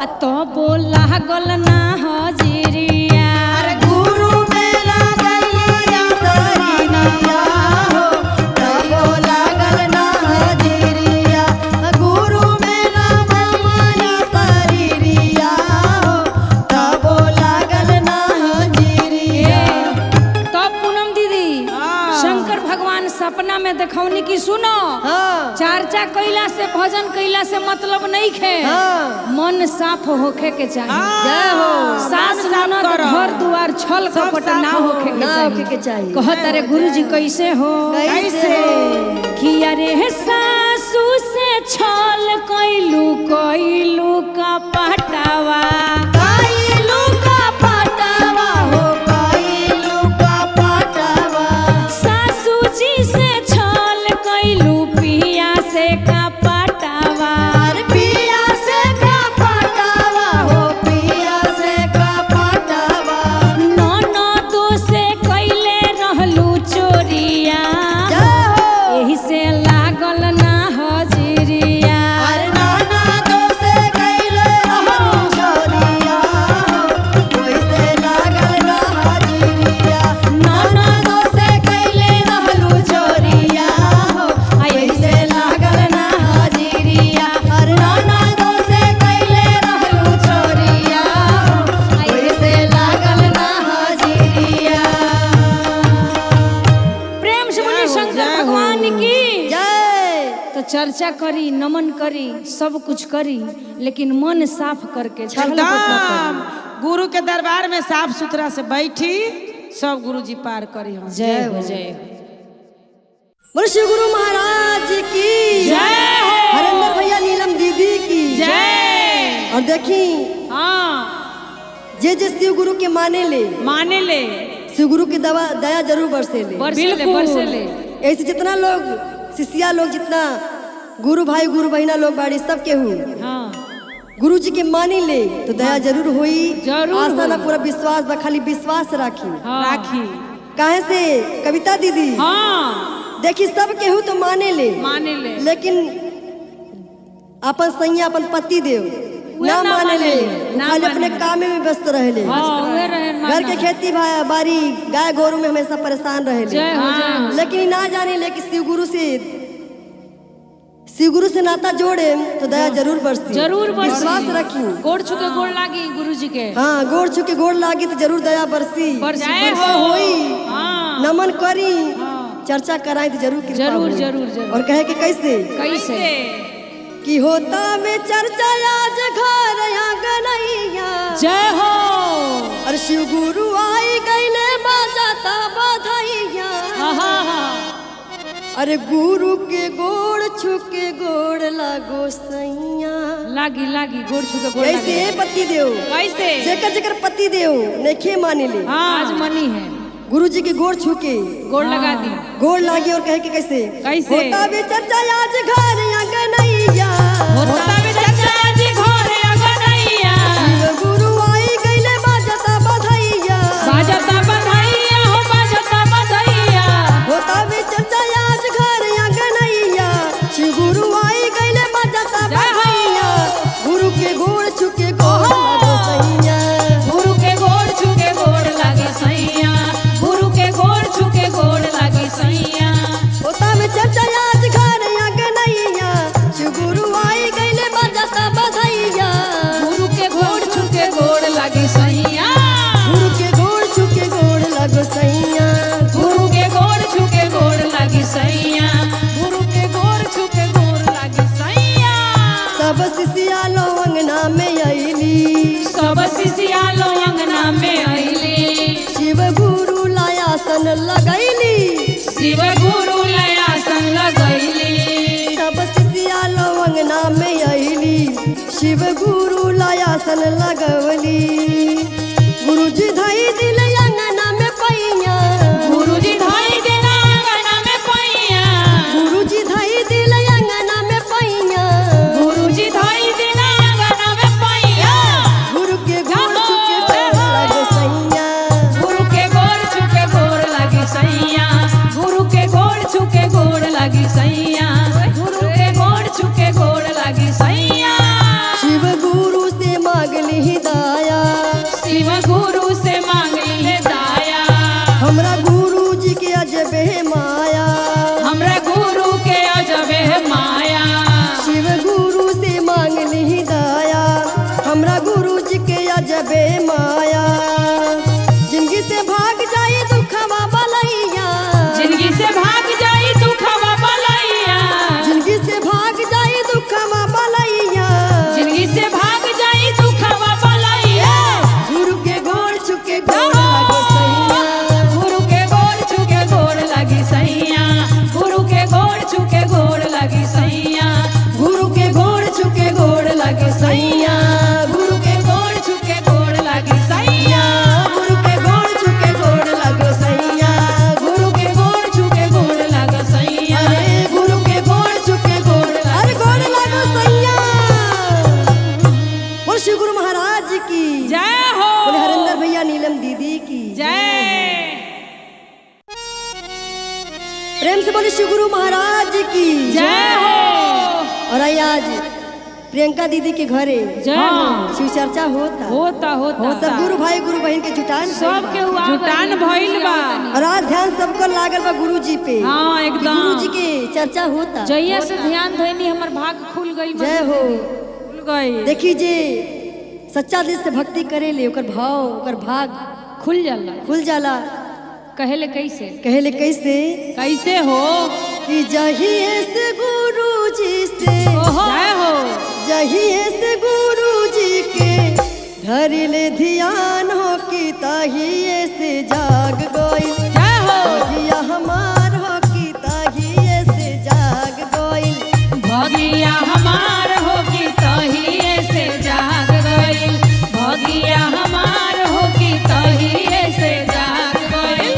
[SPEAKER 1] आ तबो लागल ना हजिरिया।
[SPEAKER 3] अरे गुरु मेरा गैलिया शरीरिया हो, तबो लागल ना हाजरिया। गुरु मेरा ममना शरीरिया हो, तबो लागल ना हाजरिया।
[SPEAKER 1] तब पूनम दीदी शंकर भगवान सपना में देखौनी कि सुनो,
[SPEAKER 3] हाँ।
[SPEAKER 1] चर्चा कैला से भजन कैला से मतलब नहीं खे,
[SPEAKER 3] हाँ।
[SPEAKER 1] मन साफ होखे के चाहिए।
[SPEAKER 3] जय हो।
[SPEAKER 1] सास
[SPEAKER 2] मन साफ
[SPEAKER 1] ननद
[SPEAKER 2] करो।
[SPEAKER 1] घर दुआर छल
[SPEAKER 2] सब
[SPEAKER 1] कपट
[SPEAKER 2] साफ
[SPEAKER 1] ना
[SPEAKER 2] हो।
[SPEAKER 1] होखे के
[SPEAKER 3] ना होखे के
[SPEAKER 1] चाहिए।
[SPEAKER 3] चाहिए।
[SPEAKER 1] कहत अरे गुरुजी कैसे हो,
[SPEAKER 3] कैसे
[SPEAKER 1] कि अरे सासू से छल कैलू कैलू का पटावा।
[SPEAKER 3] कैलू का पटावा हो, कैलू का पटावा।
[SPEAKER 1] सासू जी से छल कैलू पिया से का पटावा।
[SPEAKER 3] अरे पिया से का पटावा हो, पिया से का पटावा।
[SPEAKER 1] ननदो से कैले रहलू चोरिया,
[SPEAKER 3] जय हो।
[SPEAKER 1] एही से लागल ना हजिरिया।
[SPEAKER 3] अरे नाना दो से कैले रहलू चोरिया हो, ओइसे लागल ना हाजरिया। नाना दो से कैले रहलू चोरिया हो, ओइसे लागल ना हाजरिया। अरे नाना दो से कैले रहलू चोरिया हो, ओइसे लागल ना हाजरिया।
[SPEAKER 1] प्रेम से बोली शंकर
[SPEAKER 2] जय हो।
[SPEAKER 1] भगवान की
[SPEAKER 3] जय।
[SPEAKER 1] तो चर्चा करी, नमन करी, सब कुछ करी, लेकिन मन साफ करके छल कपट न
[SPEAKER 2] एकदम
[SPEAKER 1] करी।
[SPEAKER 2] गुरु के दरबार में साफ सुथरा से बैठी सब गुरु जी पार करी हम।
[SPEAKER 1] जय हो, जय हो।
[SPEAKER 3] बोलो श्री गुरु महाराज की
[SPEAKER 1] जय हो।
[SPEAKER 3] हरेंद्र भैया नीलम दीदी की
[SPEAKER 1] जय।
[SPEAKER 3] और देखी
[SPEAKER 1] हाँ
[SPEAKER 3] जे जे शिव गुरु के माने ले,
[SPEAKER 1] माने ले,
[SPEAKER 3] शिव गुरु की दवा दया जरूर बरसे ले।
[SPEAKER 1] बरसे ले,
[SPEAKER 2] बिल्कुल।
[SPEAKER 1] बरसे ले।
[SPEAKER 3] ऐसे जितना लोग शिष्या लोग जितना गुरु भाई गुरु बहिना लोग बाड़ी सब केहू
[SPEAKER 1] हाँ
[SPEAKER 3] गुरु जी के मानी ले तो दया जरूर होई।
[SPEAKER 1] जरूर
[SPEAKER 3] आस्था ना
[SPEAKER 1] होई।
[SPEAKER 3] पूरा विश्वास बा, खाली विश्वास राखी।
[SPEAKER 1] हाँ।
[SPEAKER 2] राखी
[SPEAKER 3] काहे से कविता दीदी
[SPEAKER 2] हाँ
[SPEAKER 3] देखी सब केहू तो माने ले,
[SPEAKER 2] माने ले,
[SPEAKER 3] लेकिन अपन सैया अपन पति देव ना
[SPEAKER 2] ना
[SPEAKER 3] माने ले,
[SPEAKER 2] माने ले, ना
[SPEAKER 3] खाली अपने
[SPEAKER 2] माने ले।
[SPEAKER 3] काम में व्यस्त रहे ले।
[SPEAKER 1] हाँ उहे रहे
[SPEAKER 3] घर के खेती बाड़ी गाय गोरू में हमेशा परेशान रहे ले।
[SPEAKER 1] जय हो जय हो।
[SPEAKER 3] लेकिन ना जाने ले कि शिव गुरु से शिव गुरु से नाता जोड़े तो दया जरूर बरसी,
[SPEAKER 1] जरूर बरसी।
[SPEAKER 3] विश्वास रखी।
[SPEAKER 1] गोड़ छुके गोड़ लागी गुरु जी के।
[SPEAKER 3] हाँ गोड़ छुके गोड़ लागी तो जरूर दया बरसी,
[SPEAKER 1] बरसी,
[SPEAKER 2] जय
[SPEAKER 1] बरसी।
[SPEAKER 2] हो।
[SPEAKER 3] होई
[SPEAKER 2] हाँ
[SPEAKER 3] नमन करी चर्चा कराई तो जरूर कृपा
[SPEAKER 1] जरूर,
[SPEAKER 3] होई।
[SPEAKER 1] जरूर, जरूर।
[SPEAKER 3] और कहे के कैसे
[SPEAKER 1] कैसे
[SPEAKER 3] कि होता में चर्चा आज घर आंगनैया,
[SPEAKER 1] जय हो।
[SPEAKER 3] और शिव गुरु आई गईले बाजाता बधाइया।
[SPEAKER 1] आहा हा।
[SPEAKER 3] अरे गुरु के गोड़ छुके गोड़ लागो सैया।
[SPEAKER 1] लागी लागी गोड़ छुके गोड़
[SPEAKER 3] कैसे
[SPEAKER 1] लागी।
[SPEAKER 3] पति देव
[SPEAKER 2] कैसे
[SPEAKER 3] जेकर जेकर पति देव नइखे माने ले,
[SPEAKER 2] हाँ
[SPEAKER 1] आज मनी है
[SPEAKER 3] गुरु जी के गोड़ छुके
[SPEAKER 1] गोड़ लगा दी।
[SPEAKER 3] गोड़ लागी और कहे के कैसे
[SPEAKER 2] कैसे?
[SPEAKER 3] होता भी चर्चा आज घर आंगनैया,
[SPEAKER 2] होता बे चर्चा जी घर आंगनैया,
[SPEAKER 3] शिव गुरु आई गईले बाजता बधाइया।
[SPEAKER 2] बाजता बधाइया हो बाजता बधाइया,
[SPEAKER 3] होता भी चर्चा आज घर आंगनैया, शिव गुरु आई गईले बाजता बधाइया। गुरु के गोड़ छुके गोड़ लागो सैया,
[SPEAKER 2] गुरु के गोड़ छुके गोड़ लागे सैया, गुरु के गोड़ छुके गोड़ लागे सैया।
[SPEAKER 3] होता में चर्चा आज घर आंगनैया, शिव गुरु आई गईले बाजता बधाइया।
[SPEAKER 2] गुरु के गोड़ छुके गोड़ लागे सैया,
[SPEAKER 3] गुरु के गोड़ छुके गोड़ लागो सैया,
[SPEAKER 2] गुरु के गोड़ छुके गोड़ लागे सैया, गुरु के गोड़ छुके गोड़ लागे सैया।
[SPEAKER 3] सब शिष्या लो अंगना में आईली,
[SPEAKER 2] सब शिष्या लो अंगना में आईली,
[SPEAKER 3] शिव गुरु लाया सन लगैली,
[SPEAKER 2] शिव गुरु लया संग लगैली,
[SPEAKER 3] सब शिष्या लो अंगना में आईली, शिव गुरु लाया सन लगवली। गुरुजी धाई दिल अंगना में पैया,
[SPEAKER 2] गुरुजी धाई देना अंगना में पैया,
[SPEAKER 3] गुरुजी धाई दिल अंगना में पैया,
[SPEAKER 2] गुरुजी धाई देना अंगना में पैया।
[SPEAKER 3] गुरु के गोड़ छुके गोड़ लागो सैया,
[SPEAKER 2] गुरु के गोड़ छुके गोड़ लागी सैया, गुरु के गोड़ छुके गोड़ लागी सैया, गुरु के गोड़ छुके गोड़ लागी सैया।
[SPEAKER 3] शिव गुरु से मांगली दाया,
[SPEAKER 2] शिव गुरु से मांग ली दाया,
[SPEAKER 3] हमरा गुरु जी के अजबे माया,
[SPEAKER 2] हमरा गुरु के अजबे माया,
[SPEAKER 3] शिव गुरु से मांगली दाया, हमरा गुरु जी के अजबे माया। जिंदगी से भाग जाई दुखवा बलैया,
[SPEAKER 2] जिंदगी से भाग जाई दुखवा बलैया,
[SPEAKER 3] जिंदगी से भाग जाई दुखवा बलैया,
[SPEAKER 2] जिंदगी से भाग जाई दुखवा बलैया।
[SPEAKER 3] गुरु के गोड़ छुके गोड़ लागो सैया,
[SPEAKER 2] गुरु के गोड़ छुके गोड़ लागी सैया, गुरु के गोड़ छुके गोड़ लागी सैया,
[SPEAKER 3] गुरु के गोड़ छुके गोड़ लागे सैया,
[SPEAKER 2] गुरु के गोड़ छुके गोड़ लागी सैया,
[SPEAKER 3] गुरु के गोड़ छुके गोड़ लागो सैया,
[SPEAKER 2] गुरु के गोड़ छुके गोड़ लागी सैया,
[SPEAKER 3] अरे गुरु के गोड़ छुके गोड़, अरे गोड़ लागो सैया। बोल श्री गुरु महाराज की
[SPEAKER 2] जय हो,
[SPEAKER 3] बोले हरिंदर भैया नीलम दीदी की
[SPEAKER 2] जय।
[SPEAKER 3] प्रेम से बोले श्री गुरु महाराज की
[SPEAKER 2] जय हो।
[SPEAKER 3] और आई आज प्रियंका दीदी के घरे
[SPEAKER 1] जय हो।
[SPEAKER 3] शिव चर्चा होता
[SPEAKER 1] होता होता
[SPEAKER 3] सब गुरु भाई गुरु बहन के जुटान
[SPEAKER 1] सब के हुआ
[SPEAKER 2] जुटान भइल बा।
[SPEAKER 3] और आज ध्यान सबको लागल बा गुरु जी पे।
[SPEAKER 2] हाँ एकदम
[SPEAKER 3] गुरु जी के चर्चा होता।
[SPEAKER 1] जइया से ध्यान धइनी हमर भाग खुल गई।
[SPEAKER 3] जय हो।
[SPEAKER 2] खुल गई।
[SPEAKER 3] देखी जे सच्चा दिल से भक्ति करे ले ओकर भाव ओकर भाग
[SPEAKER 1] खुल जाला।
[SPEAKER 3] खुल जाला।
[SPEAKER 1] कहेले कैसे?
[SPEAKER 3] कहेले कैसे?
[SPEAKER 2] कैसे हो
[SPEAKER 3] कि जहिए से गुरु जी से
[SPEAKER 2] जय हो
[SPEAKER 3] जहिए से गुरु जी के धर ले ध्यान हो कि ताहिए से जाग गई।
[SPEAKER 2] जय हो
[SPEAKER 3] भगिया हमार हो कि ताहिए से जाग गई।
[SPEAKER 2] भगिया हमार हो कि तहिए से जाग गई। भगिया हमार हो कि तहिए से जाग गई।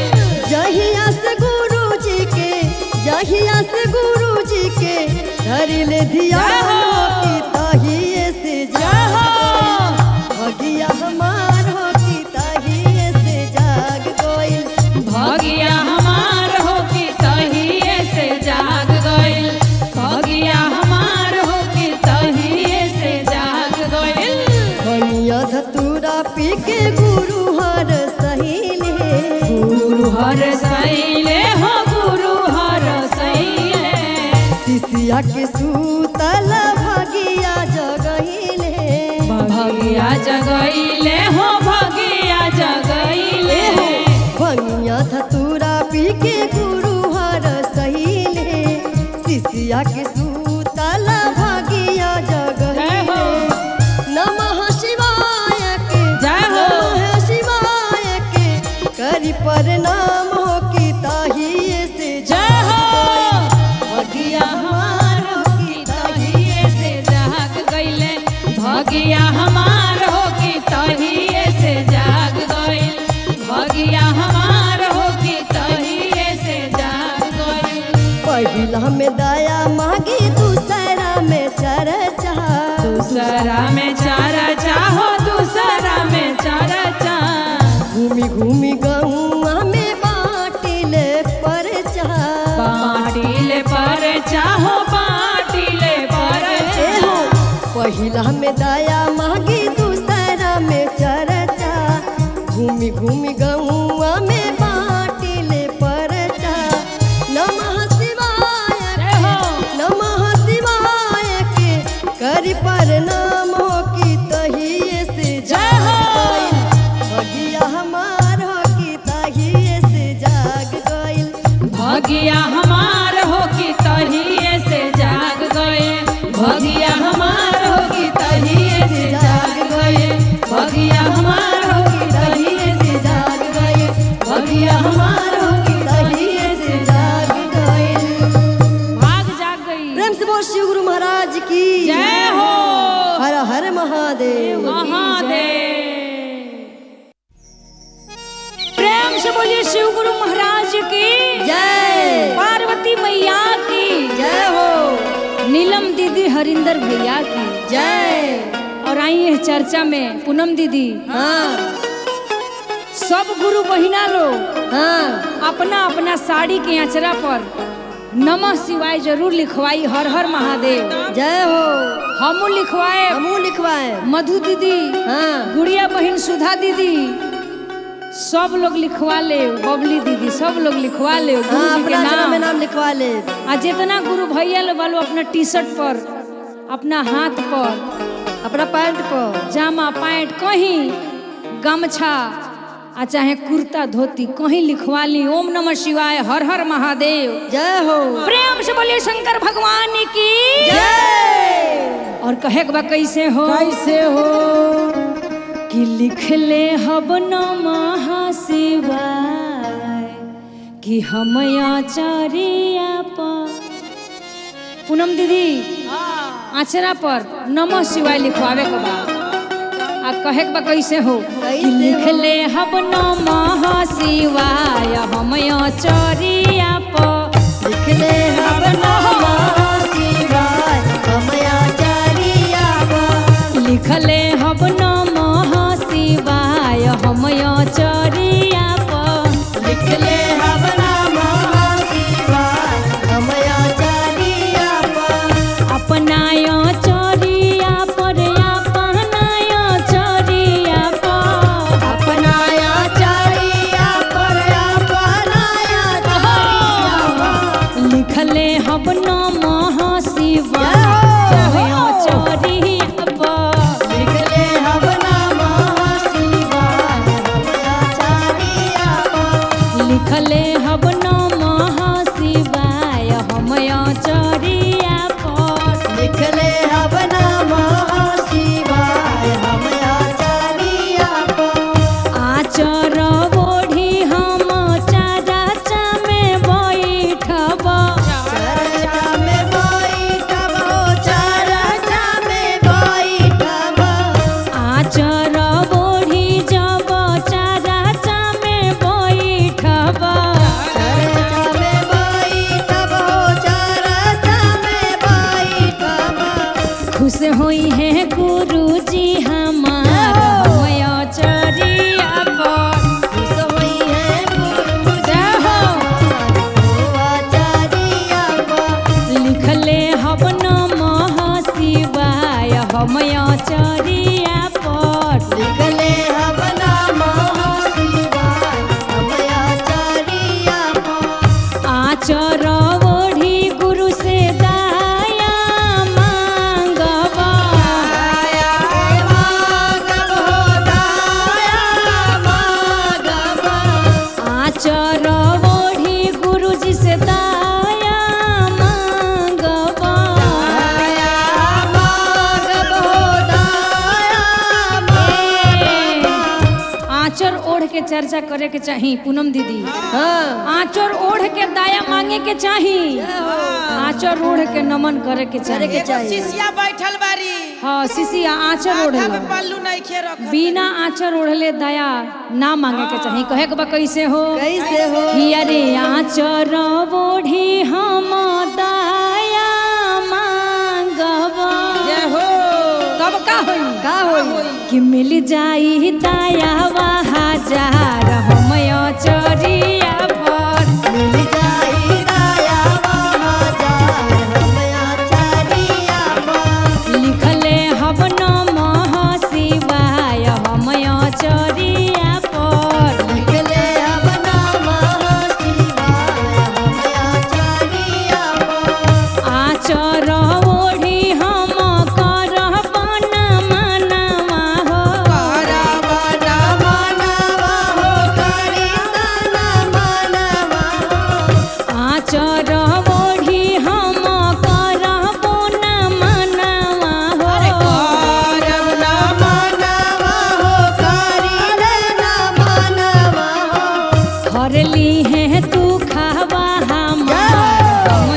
[SPEAKER 3] जहिया से गुरु जी के जहिया से गुरु धरिले धियान हो कि ताहिए से जाग गइल। भगिया हमार हो कि ताहिए से जाग गइल।
[SPEAKER 2] भगिया हमार हो कि तहिए से जाग गइल। भगिया हमार हो कि तहिए से जाग गइल।
[SPEAKER 3] भंगिया धतूरा पी के गुरु हर सहीले।
[SPEAKER 2] गुरु हर सैले हो गुरु हर सैले।
[SPEAKER 3] सिसिया के सूतल भगिया जगहिले।
[SPEAKER 2] भगिया जगैले हो भगिया जगैले।
[SPEAKER 3] भंगिया धतूरा पी के गुरु हर सहीले। सिसिया के सूतल भगिया
[SPEAKER 2] जय हो।
[SPEAKER 3] जगहिले। नमः शिवाय के
[SPEAKER 2] जय हो।
[SPEAKER 3] नमः शिवाय के करी प्रणाम हो कि ताहिए से
[SPEAKER 2] जय हो।
[SPEAKER 3] भगिया हमार हो कि
[SPEAKER 2] तहिए से जाग गइले। भगिया हमार हो कि तहिए से जाग गइल। भगिया हमार हो कि तहिए से जाग गइल।
[SPEAKER 3] पहिला में दया मांगी दूसरा में चर्चा।
[SPEAKER 2] दूसरा में चारा चाहो दूसरा में चारा चाह।
[SPEAKER 3] घूमी घूमी गहुआ में बाटिले परचा।
[SPEAKER 2] बाटिले पर चाहो बाटिले पर
[SPEAKER 3] ए हो पहिला में दया मांगी दूसरा में चर्चा। घूमी घूमी गहुआ में बाटिले परचा। नमः शिवाय
[SPEAKER 2] जय हो।
[SPEAKER 3] नमः शिवाय के करी प्रणाम हो कि तहिए से
[SPEAKER 2] जय हो।
[SPEAKER 3] गइल। भगिया हमार हो कि तहिए से जाग गइल।
[SPEAKER 2] भगिया हमार हो कि तहिए से जाग गए। भगिया हमार हो कि तहिए से जाग गए। भगिया हमार हो कि तहिए से जाग गए। भगिया हमार हो कि तहिए से जाग
[SPEAKER 3] गइल।
[SPEAKER 1] भाग जाग गई।
[SPEAKER 3] प्रेम से बोल शिव गुरु महाराज की
[SPEAKER 2] जय हो।
[SPEAKER 3] हर हर महादेव।
[SPEAKER 2] महादेव।
[SPEAKER 1] प्रेम से बोलिए शिव गुरु महाराज की
[SPEAKER 3] जय।
[SPEAKER 1] पार्वती मैया की
[SPEAKER 3] जय हो।
[SPEAKER 1] नीलम दीदी हरिंदर भैया की
[SPEAKER 3] जय।
[SPEAKER 1] और आई है चर्चा में पूनम दीदी।
[SPEAKER 3] हाँ
[SPEAKER 1] सब गुरु बहिना लोग
[SPEAKER 3] हाँ
[SPEAKER 1] अपना अपना साड़ी के अचरा पर नमः शिवाय जरूर लिखवाई। हर हर महादेव।
[SPEAKER 3] जय हो।
[SPEAKER 1] हमू लिखवाए।
[SPEAKER 3] हमू लिखवाए।
[SPEAKER 1] मधु दीदी,
[SPEAKER 3] हाँ
[SPEAKER 1] गुड़िया बहन सुधा दीदी, सब लोग लिखवा ले। बबली दीदी सब लोग लिखवा ले। गुरु
[SPEAKER 3] हाँ
[SPEAKER 1] जी के
[SPEAKER 3] अपना अचरा में
[SPEAKER 1] नाम।
[SPEAKER 3] नाम लिखवा ले।
[SPEAKER 1] आ जितना गुरु भैया लोग वालों अपना टी शर्ट पर, अपना हाथ पर,
[SPEAKER 3] अपना पैंट पर,
[SPEAKER 1] जामा पैंट कहीं गमछा आ चाहे कुर्ता धोती कहीं लिखवा ली ओम नमः शिवाय हर हर महादेव।
[SPEAKER 3] जय हो।
[SPEAKER 1] प्रेम से बोलिए शंकर भगवान की
[SPEAKER 3] जय।
[SPEAKER 1] और कहे के बा कैसे हो
[SPEAKER 2] कैसे हो
[SPEAKER 1] कि लिख ले हब नमः शिवाय कि हम आचार्य पर। पूनम दीदी आचरा पर नमः शिवाय लिखवावे के बा आ कहे के बा कैसे हो कि
[SPEAKER 3] कैसे
[SPEAKER 1] लिख
[SPEAKER 3] हो?
[SPEAKER 1] ले हब नमः शिवाय हम आचार्य पर।
[SPEAKER 3] लिख ले हब नमः शिवाय हम आचार्य पर।
[SPEAKER 1] लिख ले हब नमः शिवाय हम आचार्य पर।
[SPEAKER 3] लिख ले हब नमः शिवाय हम आचार्य पर।
[SPEAKER 1] अपना आचार्य पर अपना आचार्य पर।
[SPEAKER 3] अपना आचार्य पर अपना आचार्य पर।
[SPEAKER 1] लिख ले हब नमः शिवाय
[SPEAKER 3] जय हो।
[SPEAKER 1] हम आचार्य पर।
[SPEAKER 3] लिख ले हब नमः शिवाय हम आचार्य पर।
[SPEAKER 1] लिख ले हब नमः शिवाय हम आचार्य पर।
[SPEAKER 3] लिख ले हब नमः शिवाय हम आचार्य पर।
[SPEAKER 1] आचर ओढ़ी हम चरचा में बैठब।
[SPEAKER 3] चर्चा में बैठब हो
[SPEAKER 1] आंचर ओढ़ के चर्चा करे के चाही पूनम दीदी।
[SPEAKER 3] हाँ।
[SPEAKER 1] आंचर ओढ़ के दया मांगे के चाही, आंचर ओढ़ के नमन करे के
[SPEAKER 3] करे
[SPEAKER 1] चाही।
[SPEAKER 3] के
[SPEAKER 2] एगो
[SPEAKER 3] चाहिए।
[SPEAKER 2] शिष्या बैठल बारी।
[SPEAKER 1] हाँ, शिशिया आंचर
[SPEAKER 2] माथा
[SPEAKER 1] ओढ़ल।
[SPEAKER 2] पे पल्लू नइखे रखल।
[SPEAKER 1] बिना आंचर ओढ़ले दया ना मांगे के चाही। कहे के बा कैसे हो?
[SPEAKER 3] कैसे हो?
[SPEAKER 1] कि अरे आंचर ओढ़ी हम दया मांगब,
[SPEAKER 2] जय हो।
[SPEAKER 1] तब का होई?
[SPEAKER 3] का होई?
[SPEAKER 1] कि मिल जाई दया हजार हम चरिया पर।
[SPEAKER 3] मिल जाई दया हजार हम आचारिया पर।
[SPEAKER 1] लिखले हब नमः शिवाय हम चरिया पर।
[SPEAKER 3] लिखले अब नमः शिवाय हम आचारिया पर।
[SPEAKER 1] आचर ओढ़ी हम करब न मनवा हो।
[SPEAKER 2] करब न
[SPEAKER 3] मनवा हो करी तना मनवा हो।
[SPEAKER 1] आचर ओढ़ी हम करब न मनवा हो।
[SPEAKER 2] करब न
[SPEAKER 3] मनवा हो करी ना मनवा हो।
[SPEAKER 1] हरली है तू खावा हमार हम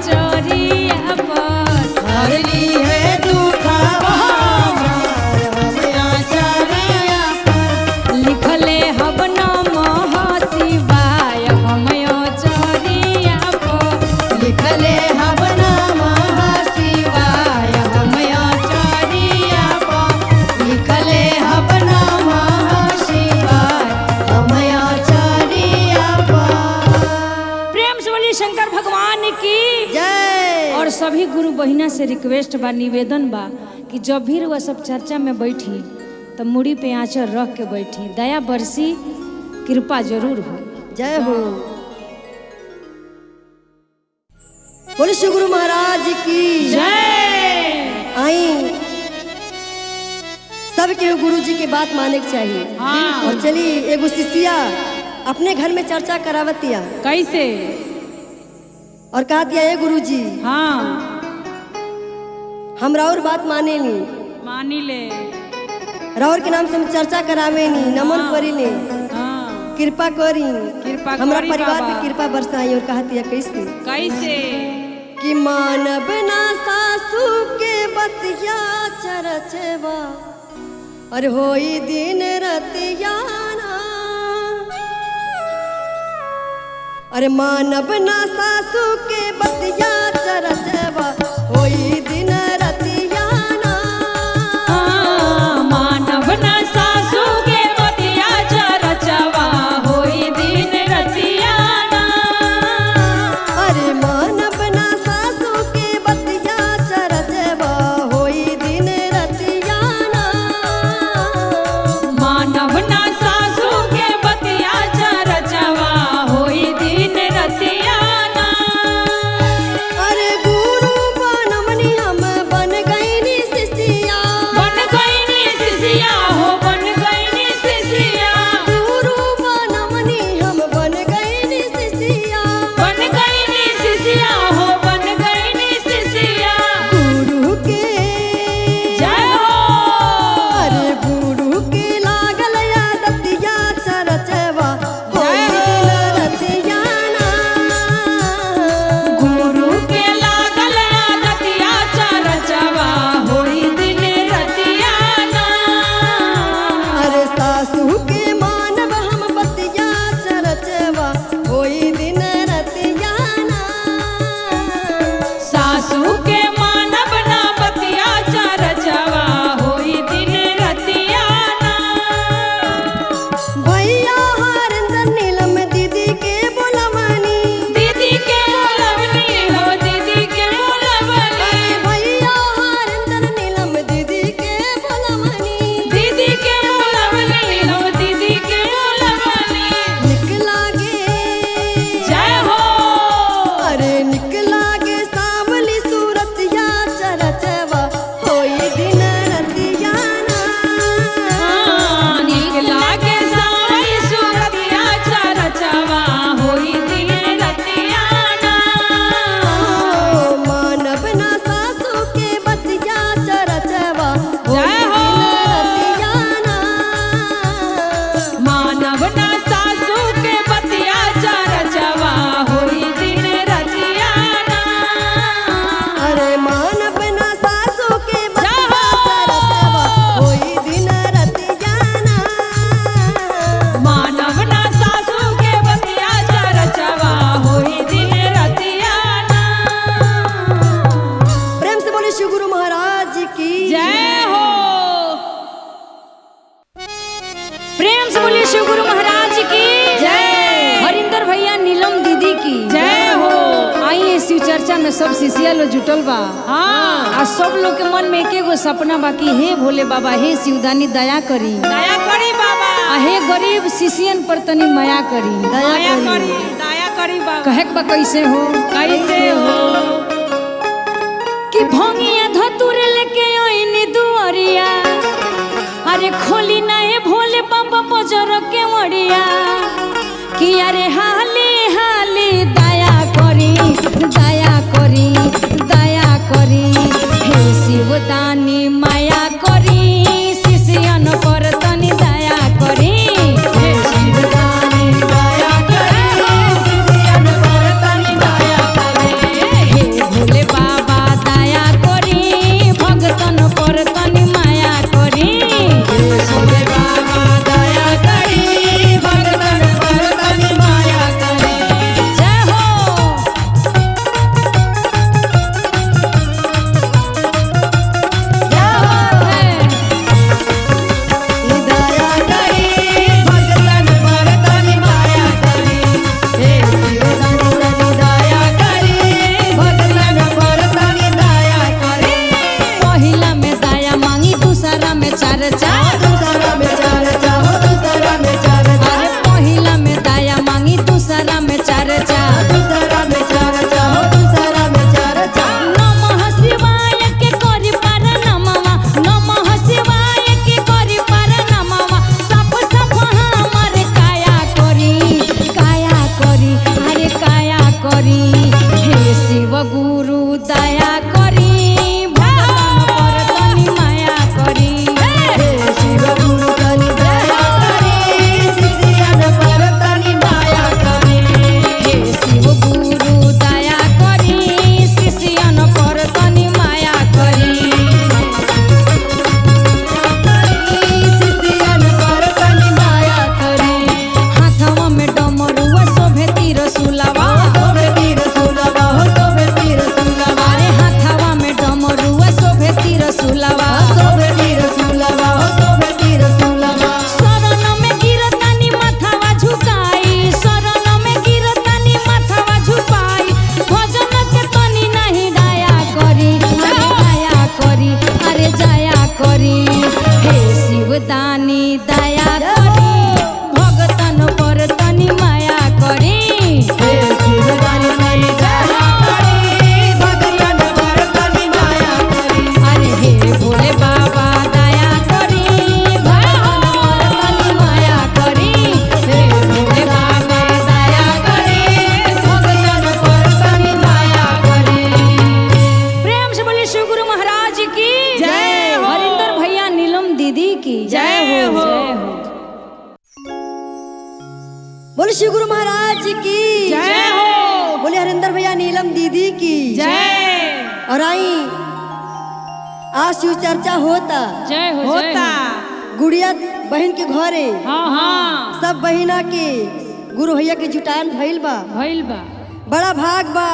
[SPEAKER 1] चरिया पर।
[SPEAKER 2] हरली है दुखवा
[SPEAKER 3] हम आचारिया पर।
[SPEAKER 1] लिखले हब नमः शिवाय हम चरिया पर।
[SPEAKER 2] लिखले हब नमः शिवाय हम आचार्य पर। लिखले हब नमः शिवाय
[SPEAKER 3] हम आचारिया पर।
[SPEAKER 1] प्रेम से बोलिए शंकर भगवान की
[SPEAKER 3] जय।
[SPEAKER 1] और सभी गुरु बहिना से रिक्वेस्ट बा, निवेदन बा कि जब भी वह सब चर्चा में बैठी तो मुड़ी पे आंचर रख के बैठी, दया बरसी, कृपा जरूर हो।
[SPEAKER 3] जय हो। बोले श्री गुरु महाराज की
[SPEAKER 1] जय।
[SPEAKER 3] आई सबके गुरु जी के बात माने के चाहिए।
[SPEAKER 1] हाँ।
[SPEAKER 3] और चली एगो शिष्या अपने घर में चर्चा करावतिया।
[SPEAKER 1] कैसे?
[SPEAKER 3] और कहा दिया ए गुरु जी,
[SPEAKER 1] हाँ,
[SPEAKER 3] हम राउर बात माने ली,
[SPEAKER 1] मानी ले,
[SPEAKER 3] राउर के नाम से हम चर्चा करावे नी, नमन करी ले,
[SPEAKER 1] हाँ,
[SPEAKER 3] कृपा करी,
[SPEAKER 1] कृपा
[SPEAKER 3] हमरा
[SPEAKER 1] करी
[SPEAKER 3] परिवार
[SPEAKER 1] बाबा।
[SPEAKER 3] पे कृपा बरसाई। और कहा दिया कैसे?
[SPEAKER 1] कैसे?
[SPEAKER 3] कि मानब ना सासू के बतिया चरचवा और होई दिन रतिया ना। अरे मानब ना सासू के बतिया चरचवा होई दिन रतिया ना।
[SPEAKER 1] मानव न सासू के बतिया चरचवा होई दिन रतिया ना।
[SPEAKER 3] अरे मानब ना सासू के बतिया चरचवा होई दिन रतिया ना।
[SPEAKER 1] मानव न सासू के बतिया चरचवा होई दिन रतिया ना।
[SPEAKER 3] अरे गुरु
[SPEAKER 1] शिव चर्चा में सब शिष्या लोग जुटल बा।
[SPEAKER 2] हाँ।
[SPEAKER 1] आ सब लोग के मन में एके गो सपना बा कि हे भोले बाबा, हे शिवदानी दया करी,
[SPEAKER 2] दया करी बाबा,
[SPEAKER 1] आ हे गरीब शिष्यन पर तनी माया करी।
[SPEAKER 2] दया करी, दया करी बाबा।
[SPEAKER 1] कहे के बा कैसे हो,
[SPEAKER 2] कैसे हो
[SPEAKER 1] कि भंगिया धतुर लेके ओइनी दुआरिया, अरे खोली ना ए भोले बाबा बजर के मड़िया, कि अरे हाली हाली दया करी, दया करी, दया करी, हे शिवदानी माया करी, शिष्यन पर तनी दया करी, हे शिवदानी दया करी, शिष्यन पर तनी दया करी, हे भोले बाबा दया करी, भगतन पर तनी माया करी, हे भोले बाबा दया करी, भगतन पर तनी माया करी। जय हो। क्या बात है।
[SPEAKER 3] दया करी भगतन पर तनी माया करी, हे शिवदानी तनी दया करी, भगतन पर तनी दया करी।
[SPEAKER 1] पहिला में दया मांगी, दूसरा में चर्चा,
[SPEAKER 3] दूसरा में चर्चा हो, दूसरा में चर्चा,
[SPEAKER 1] अरे पहिला में दया मांगी, दूसरा में चर्चा,
[SPEAKER 3] दूसरा में चर्चा हो, दूसरा में चर्चा।
[SPEAKER 1] नमः शिवाय के करी पार नमवा, नमः शिवाय के करी पार नमवा, सब सब हमर काया करी, काया करी, अरे काया करी, हे शिव गुरु दया करी, भगतन पर तनी माया करी,
[SPEAKER 3] हे शिव गुरु तनी दया करी, शिष्यन पर तनी माया करी।
[SPEAKER 1] हे शिव गुरु दया करी, शिष्यन पर तनी माया करी,
[SPEAKER 3] शिष्यन पर तनी माया करी।
[SPEAKER 1] हाथवा में डमरुआ शोभे तिरसुलवा,
[SPEAKER 3] शोभे तिरसुलवा हो, शोभे तिरसुलवा,
[SPEAKER 1] अरे हाथवा में डमरुआ शोभे तिरसुलवा,
[SPEAKER 3] शोभे तिरसुलवा हो, शोभे तिरसुलवा।
[SPEAKER 1] शरण में गिरतानी माथावा झुकाई, शरण में गिरतानी माथावा झुकाई, भजन के तनी नहीं दया करी, अरे दया करी, अरे जया करी, हे शिवदानी दया करी, भगतन पर तनी माया करी,
[SPEAKER 3] हे शिवदानी तनी दया करी, भगतन पर तनी माया करी।
[SPEAKER 1] अरे हे भोले बाबा दया करी, भगतन पर तनी माया करी, हे भोले बाबा दया करी, भगतन पर तनी माया करी। प्रेम से बोलिए शिव गुरु महाराज की
[SPEAKER 2] जय हो।
[SPEAKER 1] हरिंदर भैया नीलम दीदी की
[SPEAKER 2] जय हो।
[SPEAKER 1] जय हो।
[SPEAKER 3] बोले शिव गुरु महाराज की
[SPEAKER 2] जय हो।
[SPEAKER 3] बोले हरिंदर भैया नीलम दीदी की
[SPEAKER 2] जय
[SPEAKER 3] और आई आज शिव चर्चा होता
[SPEAKER 1] जय हो। जय
[SPEAKER 2] होता
[SPEAKER 1] हो।
[SPEAKER 3] गुड़िया बहन के घरे
[SPEAKER 1] हाँ हाँ
[SPEAKER 3] सब बहिना के गुरु भैया के जुटान भइल बा,
[SPEAKER 1] भइल बा।
[SPEAKER 3] बड़ा भाग बा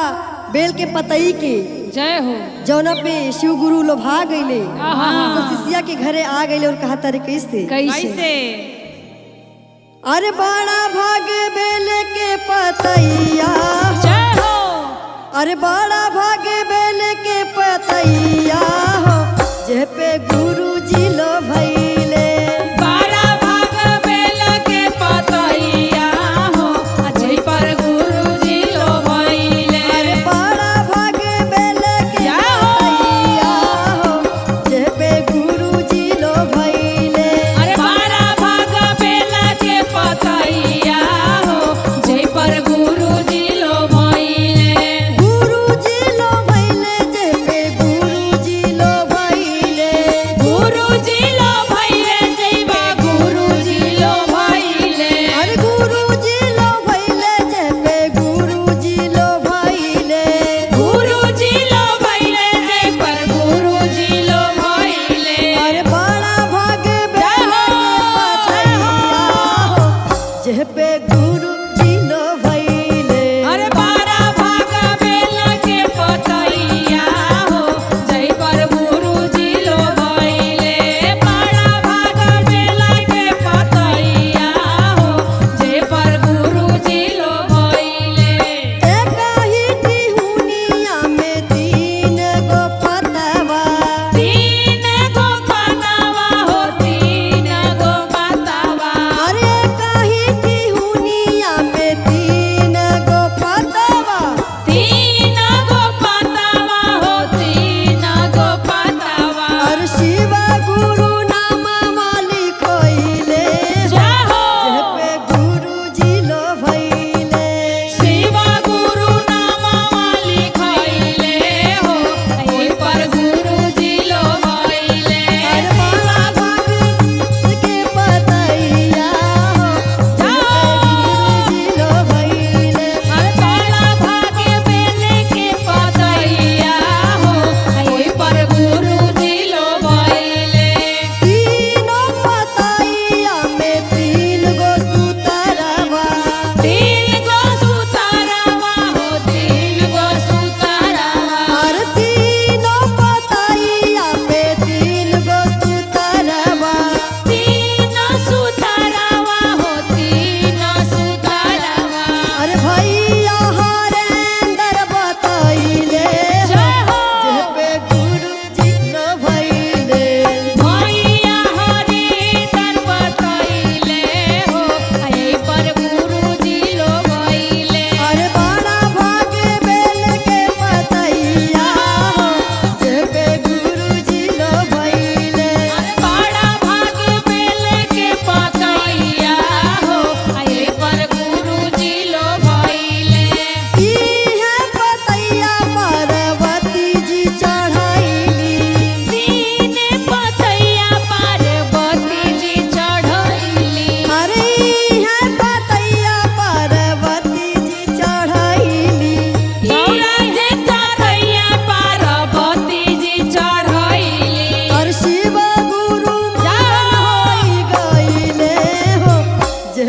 [SPEAKER 3] बेल के पतई के,
[SPEAKER 1] जय हो।
[SPEAKER 3] जौना पे शिव गुरु लोभा गईले,
[SPEAKER 1] आहा।
[SPEAKER 3] सब शिष्या के घरे आ गईले और कहा तारे कैसे,
[SPEAKER 1] कैसे
[SPEAKER 2] कैसे
[SPEAKER 3] अरे बड़ा भाग बेल के पतैया,
[SPEAKER 1] जय हो।
[SPEAKER 3] अरे बड़ा भाग बेल के पतैया हो, जे पे गुरु जी लो भैले।
[SPEAKER 2] बारा भाग बेल के पतैया हो, अजय पर गुरुजी लो भइले।
[SPEAKER 3] अरे बड़ा भाग बेल के
[SPEAKER 2] जय हो।
[SPEAKER 3] पतैया हो, जे पे गुरु जी लो भैले।
[SPEAKER 2] अरे बारा भाग बेल के पतैया हो, जय पर गुरुजी लो भइले।
[SPEAKER 3] गुरु जी लो भैले, जे पे गुरु जी लो भैले।
[SPEAKER 2] गुरुजी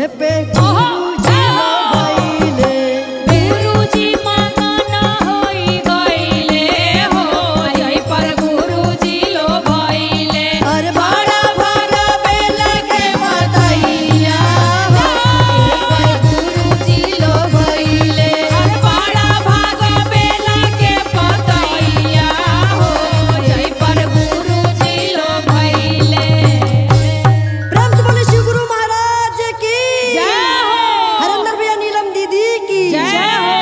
[SPEAKER 3] जे पे गुरुजी हो भइले।
[SPEAKER 2] गुरुजी मगन होई गइले हो, जय पर गुरुजी लो भइले।
[SPEAKER 3] अरे बड़ा भागा बेल के पतैया हो, जे पर गुरुजी लो भइले।
[SPEAKER 2] अरे बड़ा भाग बेला के पतैया हो, जय पर गुरुजी लो भइले।
[SPEAKER 3] प्रेम से बोले शिव गुरु महाराज की
[SPEAKER 2] जय हो।
[SPEAKER 3] हरिंदर भैया नीलम दीदी की
[SPEAKER 2] जय हो।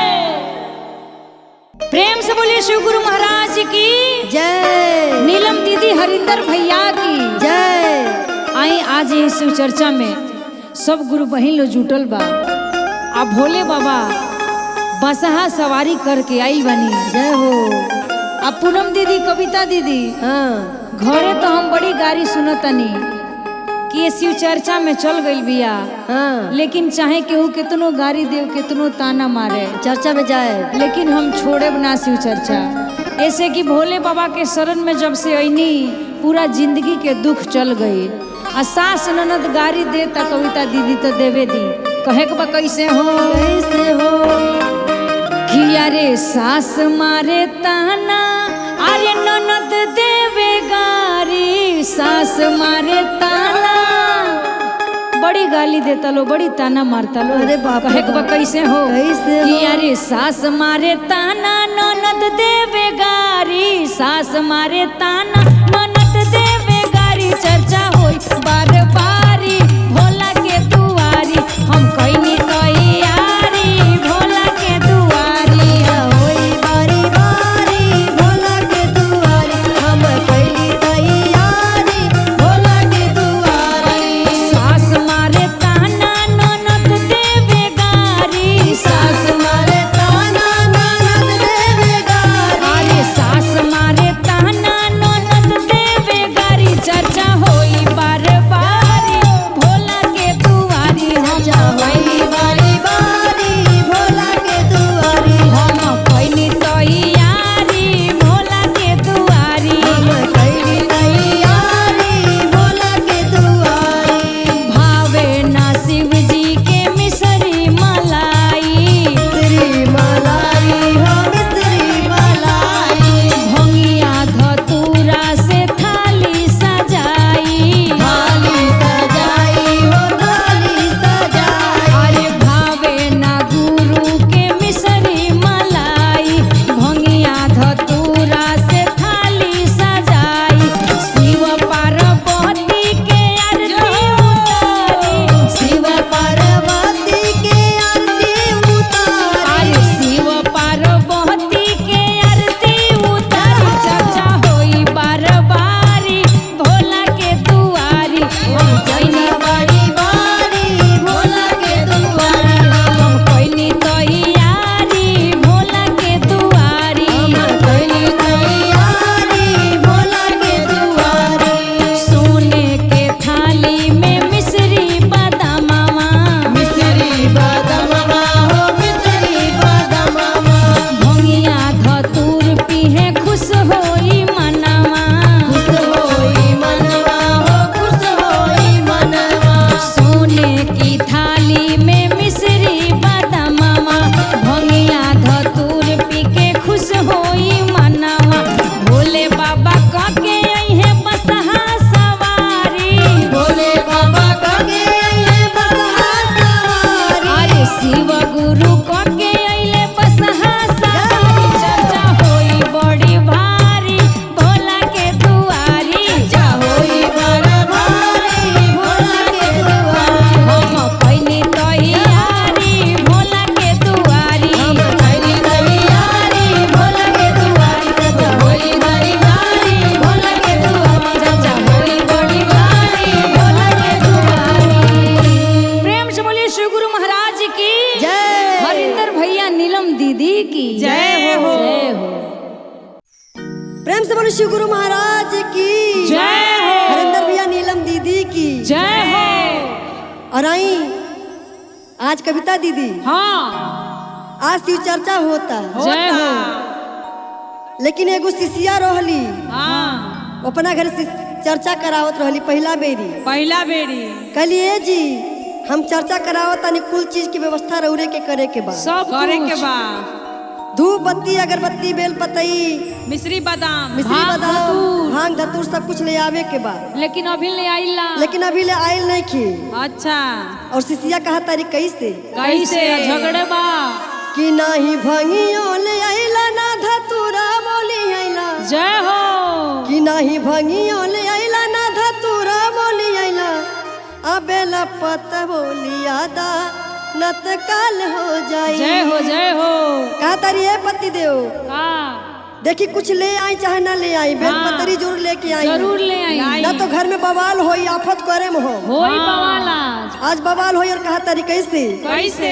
[SPEAKER 1] प्रेम से बोलिए शिव गुरु महाराज की
[SPEAKER 3] जय।
[SPEAKER 1] नीलम दीदी हरिंदर भैया की
[SPEAKER 3] जय।
[SPEAKER 1] आई आज ये शिव चर्चा में सब गुरु बहिन लोग जुटल बा। आ भोले बाबा बसहा सवारी करके आई बनी।
[SPEAKER 3] जय हो।
[SPEAKER 1] आ पूनम दीदी कविता दीदी
[SPEAKER 3] हाँ
[SPEAKER 1] घरे तो हम बड़ी गारी सुनतनी कि ये शिव चर्चा में चल गई बिया,
[SPEAKER 3] हाँ
[SPEAKER 1] लेकिन चाहे केहू केतनो गारी देव केतनो ताना मारे
[SPEAKER 3] चर्चा में जाए,
[SPEAKER 1] लेकिन हम छोड़े ना शिव चर्चा। ऐसे कि भोले बाबा के शरण में जब से ऐनी पूरा जिंदगी के दुख चल गई। आ सास ननद गारी दे ता कविता दीदी तो देवे दी। कहे के बा कैसे हो
[SPEAKER 3] कैसे हो
[SPEAKER 1] कि अरे सास मारे ताना अरे ननद देवे गारी, सास मारे ताना बड़ी गाली देता लो बड़ी ताना मारता लो।
[SPEAKER 3] अरे बाप रे
[SPEAKER 1] कहे के बा कैसे हो
[SPEAKER 3] कैसे हो?
[SPEAKER 1] कि अरे सास मारे ताना ननद देवे गारी, सास मारे ताना ननद देवे गारी, चर्चा होई बार बारी भोला के दुआरी, हम कइनी तैयारी भोला के दुआरी।
[SPEAKER 3] होई बारी बारी भोला के दुआरी, हम कैली तैयारी भोला के दुआरी।
[SPEAKER 1] सास मारे ताना ननद देवे गारी,
[SPEAKER 3] सास मारे ताना ननद देवे गारी,
[SPEAKER 1] अरे सास मारे ताना ननद देवे गारी, चर्चा होई बार बारी भोला के दुआरी, हम
[SPEAKER 3] होई बारी बारी भोला के दुआरी,
[SPEAKER 1] हम कइनी तैयारी भोला के दुआरी।
[SPEAKER 3] हम कैली तैयारी भोला के दुआरी।
[SPEAKER 1] भावे ना शिव जी के मिसरी मलाई,
[SPEAKER 3] मिश्री मलाई हो मिश्री मलाई,
[SPEAKER 1] भंगिया धतूरा से थाली सजाई,
[SPEAKER 3] थाली सजाई हो थाली सजाई।
[SPEAKER 1] अरे भावे ना गुरु के मिसरी मलाई, भंगिया धतूरा से थाली सजाई, शिव पार्वती के आरती उतारी,
[SPEAKER 3] शिव पार्वती के आरती उतारी,
[SPEAKER 1] अरे शिव पार्वती के आरती उतारी, चर्चा होई बार बारी भोला के दुआरी, हम कइनी
[SPEAKER 3] बारी बारी भोला के दुआरी,
[SPEAKER 1] हम कइनी तैयारी भोला के दुआरी।
[SPEAKER 3] हम कैली तैयारी भोला के दुआरी।
[SPEAKER 1] सोने के थाली में मिश्री बादामावा,
[SPEAKER 3] मिश्री बादामवा हो मिश्री बादामवा,
[SPEAKER 1] भंगिया धतूर पीहे खुश होई मनावा,
[SPEAKER 3] खुश होई मनवा हो खुश होई मनवा।
[SPEAKER 1] सोने की थाली में मिश्री बादामावा, भंगिया धतूर पी के खुश होई मनावा, भोले बाबा कके अइहे बसहा सवारी,
[SPEAKER 3] भोले बाबा कगे अइले बसहा सवारी,
[SPEAKER 1] अरे शिव गुरु कके अइले बसहा सवारी, चर्चा होई बड़ी भारी भोला के दुआरी,
[SPEAKER 3] चर्चा होई बड़ भारी भोला के दुआरी,
[SPEAKER 1] हम कइनी तैयारी भोला के दुआरी,
[SPEAKER 3] हम कैली तैयारी भोला के दुआरी, चर्चा होई बड़ी भारी भोला के दुआरी,
[SPEAKER 1] चर्चा होई बड़ी भारी भोला के दुआरी। प्रेम से बोलिए शिव गुरु महाराज की
[SPEAKER 3] जय।
[SPEAKER 1] हरिंदर भैया नीलम दीदी की
[SPEAKER 2] जय हो।
[SPEAKER 1] जय हो।
[SPEAKER 3] प्रेम से बोलो शिव गुरु महाराज की
[SPEAKER 2] जय हो।
[SPEAKER 3] हरिंदर भैया नीलम दीदी की
[SPEAKER 2] जय हो।
[SPEAKER 3] और आई आज कविता दीदी,
[SPEAKER 2] हाँ
[SPEAKER 3] आज शिव चर्चा होता,
[SPEAKER 2] जय हो।
[SPEAKER 3] लेकिन एगो शिष्या रहली,
[SPEAKER 2] हाँ
[SPEAKER 3] अपना घर से चर्चा करावत रहली पहला बेरी।
[SPEAKER 2] पहला बेरी।
[SPEAKER 3] कहलिए जी हम चर्चा करावत तानी कुल चीज की व्यवस्था रौरे के करे के बा।
[SPEAKER 1] सब
[SPEAKER 2] करे के
[SPEAKER 1] कुछ।
[SPEAKER 2] बा।
[SPEAKER 3] धूप बत्ती अगरबत्ती बेल पतई
[SPEAKER 2] मिश्री बादाम
[SPEAKER 3] मिश्री
[SPEAKER 1] भांग,
[SPEAKER 3] बादाम
[SPEAKER 1] धतूर।
[SPEAKER 3] भांग धतूर सब कुछ ले आवे के बा,
[SPEAKER 1] लेकिन अभी ले आइला।
[SPEAKER 3] लेकिन अभी ले आयल नहीं खी।
[SPEAKER 2] अच्छा।
[SPEAKER 3] और सिसिया कहा तारी कैसे
[SPEAKER 1] कैसे झगड़े बा
[SPEAKER 3] कि नाही भंगियो ले आइला ना धतूरा बोली आइला।
[SPEAKER 1] जय हो।
[SPEAKER 3] कि नाही भंगियो ले आइला ना धतूरा बोली आइला, अबेला पत बोली आदा नत काल हो जाई।
[SPEAKER 1] जय हो जय हो।
[SPEAKER 3] कहा तारी ए पति देव
[SPEAKER 1] का
[SPEAKER 3] देखी कुछ ले आई चाहे ना ले आई, बेल पतरी जरूर लेके आई।
[SPEAKER 1] जरूर ले आई।
[SPEAKER 3] ना तो घर में बवाल होई, आफत करे में हो।
[SPEAKER 1] होई बवाल आज।
[SPEAKER 3] आज बवाल होई। और कहा तारी कैसे
[SPEAKER 2] कैसे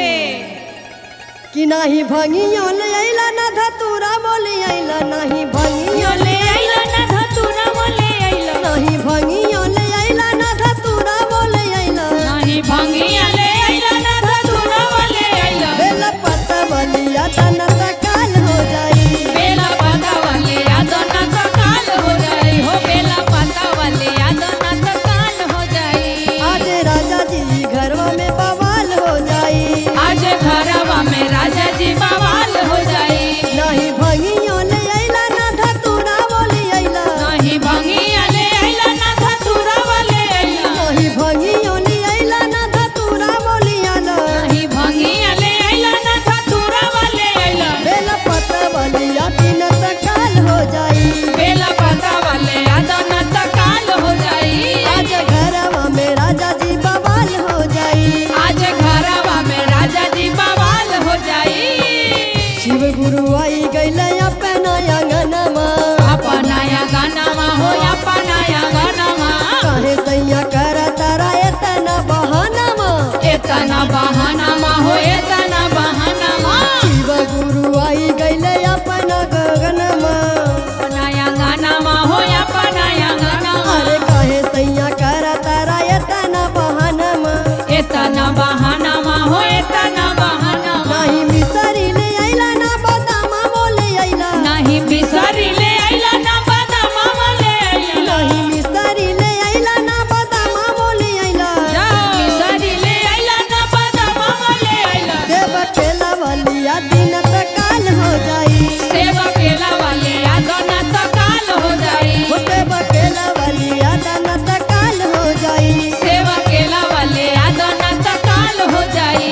[SPEAKER 3] कि नाही भंगियो ले आइला ना धतूरा बोली आइला, नाही भंगियो
[SPEAKER 1] ले आइला ना धतूरा बोले आइला,
[SPEAKER 3] नाही भंगियो ले आइला ना धतूरा बोले आइला,
[SPEAKER 2] नहीं भंगिया ले आइला ना धतूरा वाले आइला,
[SPEAKER 3] बेल पत्ता बलिया तना काल हो जाई।
[SPEAKER 2] बेला पाता वाले याद ना तो काल हो जाई हो, बेला पाता वाले याद ना तो काल हो जाई।
[SPEAKER 3] आज राजा जी घरवा में बवाल हो जाई।
[SPEAKER 2] आज घरवा में राजा जी बवाल हो जाई।
[SPEAKER 3] नाही भंगियो ले आइला ना धतूरा बोली आइला,
[SPEAKER 2] नहीं भंगिया ले आइला ना धतूरा वाले आइला,
[SPEAKER 3] नाही भंगियो ले आइला ना धतूरा बोली आइला,
[SPEAKER 2] नहीं भंगिया ले आइला ना धतूरा वाले आइला,
[SPEAKER 3] बेल पत्ता बलिया तीन काल हो जाई।
[SPEAKER 2] बेला पाता वाले याद ना तो काल हो जाई।
[SPEAKER 3] आज घरवा में राजा जी बवाल हो जाई।
[SPEAKER 2] आज घरवा में राजा जी बवाल हो जाई।
[SPEAKER 3] शिव गुरु आई गइले अपना अंगनमा,
[SPEAKER 2] अपना गानामा हो अपना गानामा,
[SPEAKER 3] काहे सैया कर तारा एतना बहानामा,
[SPEAKER 2] एतना बहानामा हो एतना बहानामा।
[SPEAKER 3] शिव गुरु आई गइले अपना गगनमा,
[SPEAKER 2] अपना गानामा हो अपना गानामा,
[SPEAKER 3] अरे काहे सैया कर तारा एतना बहानामा,
[SPEAKER 2] एतना बहानामा हो एतना बहानामा।
[SPEAKER 3] नाही मिसरी ले आइला ना बादामा बोले आइला,
[SPEAKER 2] नहीं बिसरी ले आइला ना बादामा ले आइला,
[SPEAKER 3] नाही मिसरी ले आइला ना बादामा बोले आइला,
[SPEAKER 2] बिसरी ले आइला ना बादामा ले आइला,
[SPEAKER 3] देव केला वालिया दिन तकाल हो जाई।
[SPEAKER 2] सेवा केला वाले याद ना तो काल हो जाई,
[SPEAKER 3] हो देव केला वालिया दिन तकाल हो जाई।
[SPEAKER 2] सेवा केला वाले याद ना तो काल हो जाई।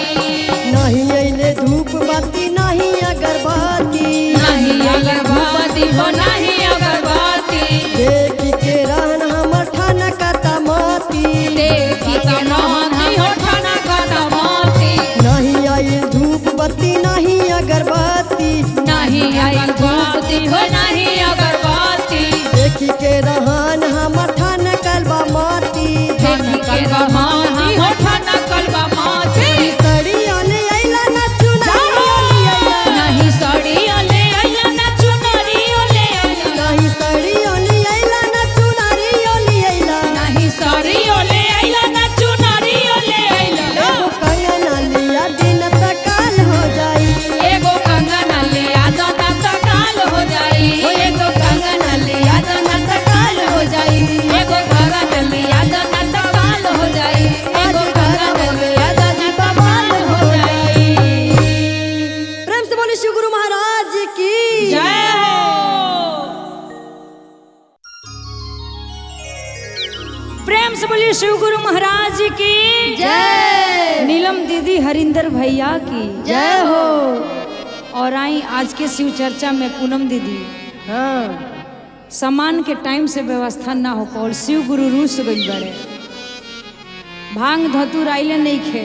[SPEAKER 3] नहीं अइले धूप बत्ती नहीं अगरबत्ती,
[SPEAKER 2] नहीं अगरबत्ती हो नहीं अगरबत्ती,
[SPEAKER 3] देख के रहन हमर ठाना कतमती,
[SPEAKER 2] देखी के नहाती हो ठाना कतमती,
[SPEAKER 3] नहीं आइल धूप बत्ती नहीं अगरबत्ती,
[SPEAKER 2] नहीं अगरबत्ती हो नहीं अगरबत्ती,
[SPEAKER 3] देख के रहन हमर ठाना कलबा माती,
[SPEAKER 2] ठाना कलबा माती हो ठाना कलबा माती।
[SPEAKER 3] सड़िया ले अइला ना चुनरिया ले अइला,
[SPEAKER 2] नहीं सड़िया ले आइला ना चुनरिया ले आइला,
[SPEAKER 3] नहीं सड़िया ले अइला ना चुनरिया ले अइला,
[SPEAKER 2] नहीं सड़िया ले आइला ना चुनरिया ले आइला,
[SPEAKER 3] एगो कंगना लिया दिन तकाल हो जाई।
[SPEAKER 2] एगो कंगना ले आदा ना तकाल हो जाई, एगो कंगना ले आदा ना तकाल हो जाई, एगो कंगना ले आदा ना तकाल हो जाई, एगो कंगना ले आदा ना तकाल हो जाई।
[SPEAKER 3] प्रेम से बोली शिव गुरु महाराज की
[SPEAKER 2] जय हो।
[SPEAKER 1] प्रेम से बोलिए शिव गुरु महाराज की
[SPEAKER 3] जय।
[SPEAKER 1] नीलम दीदी हरिंदर भैया की
[SPEAKER 3] जय हो।
[SPEAKER 1] और आई आज के शिव चर्चा में पूनम दीदी।
[SPEAKER 3] हाँ
[SPEAKER 1] सामान के टाइम से व्यवस्था ना हो पाओल, शिव गुरु रूस गई बड़े, भांग धतूर आइले नहीं खे,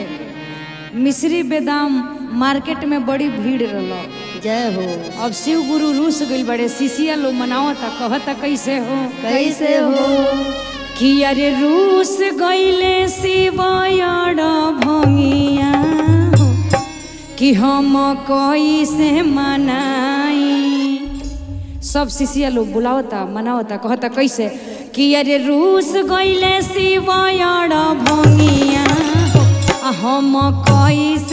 [SPEAKER 1] मिश्री बेदाम मार्केट में बड़ी भीड़ रहा।
[SPEAKER 3] जय हो।
[SPEAKER 1] अब शिव गुरु रूस गई बड़े, शिशिया लो मनावता कहता कैसे हो
[SPEAKER 3] कैसे हो
[SPEAKER 1] कि अरे रूस गईले शिवयड़ भंगिया हो, कि हम कैसे मनाई। सब शिष्य लोग बुलावता मनावता कहता कैसे कि अरे रूस गईले शिवयड़ भंगिया हो, आ हम कैसे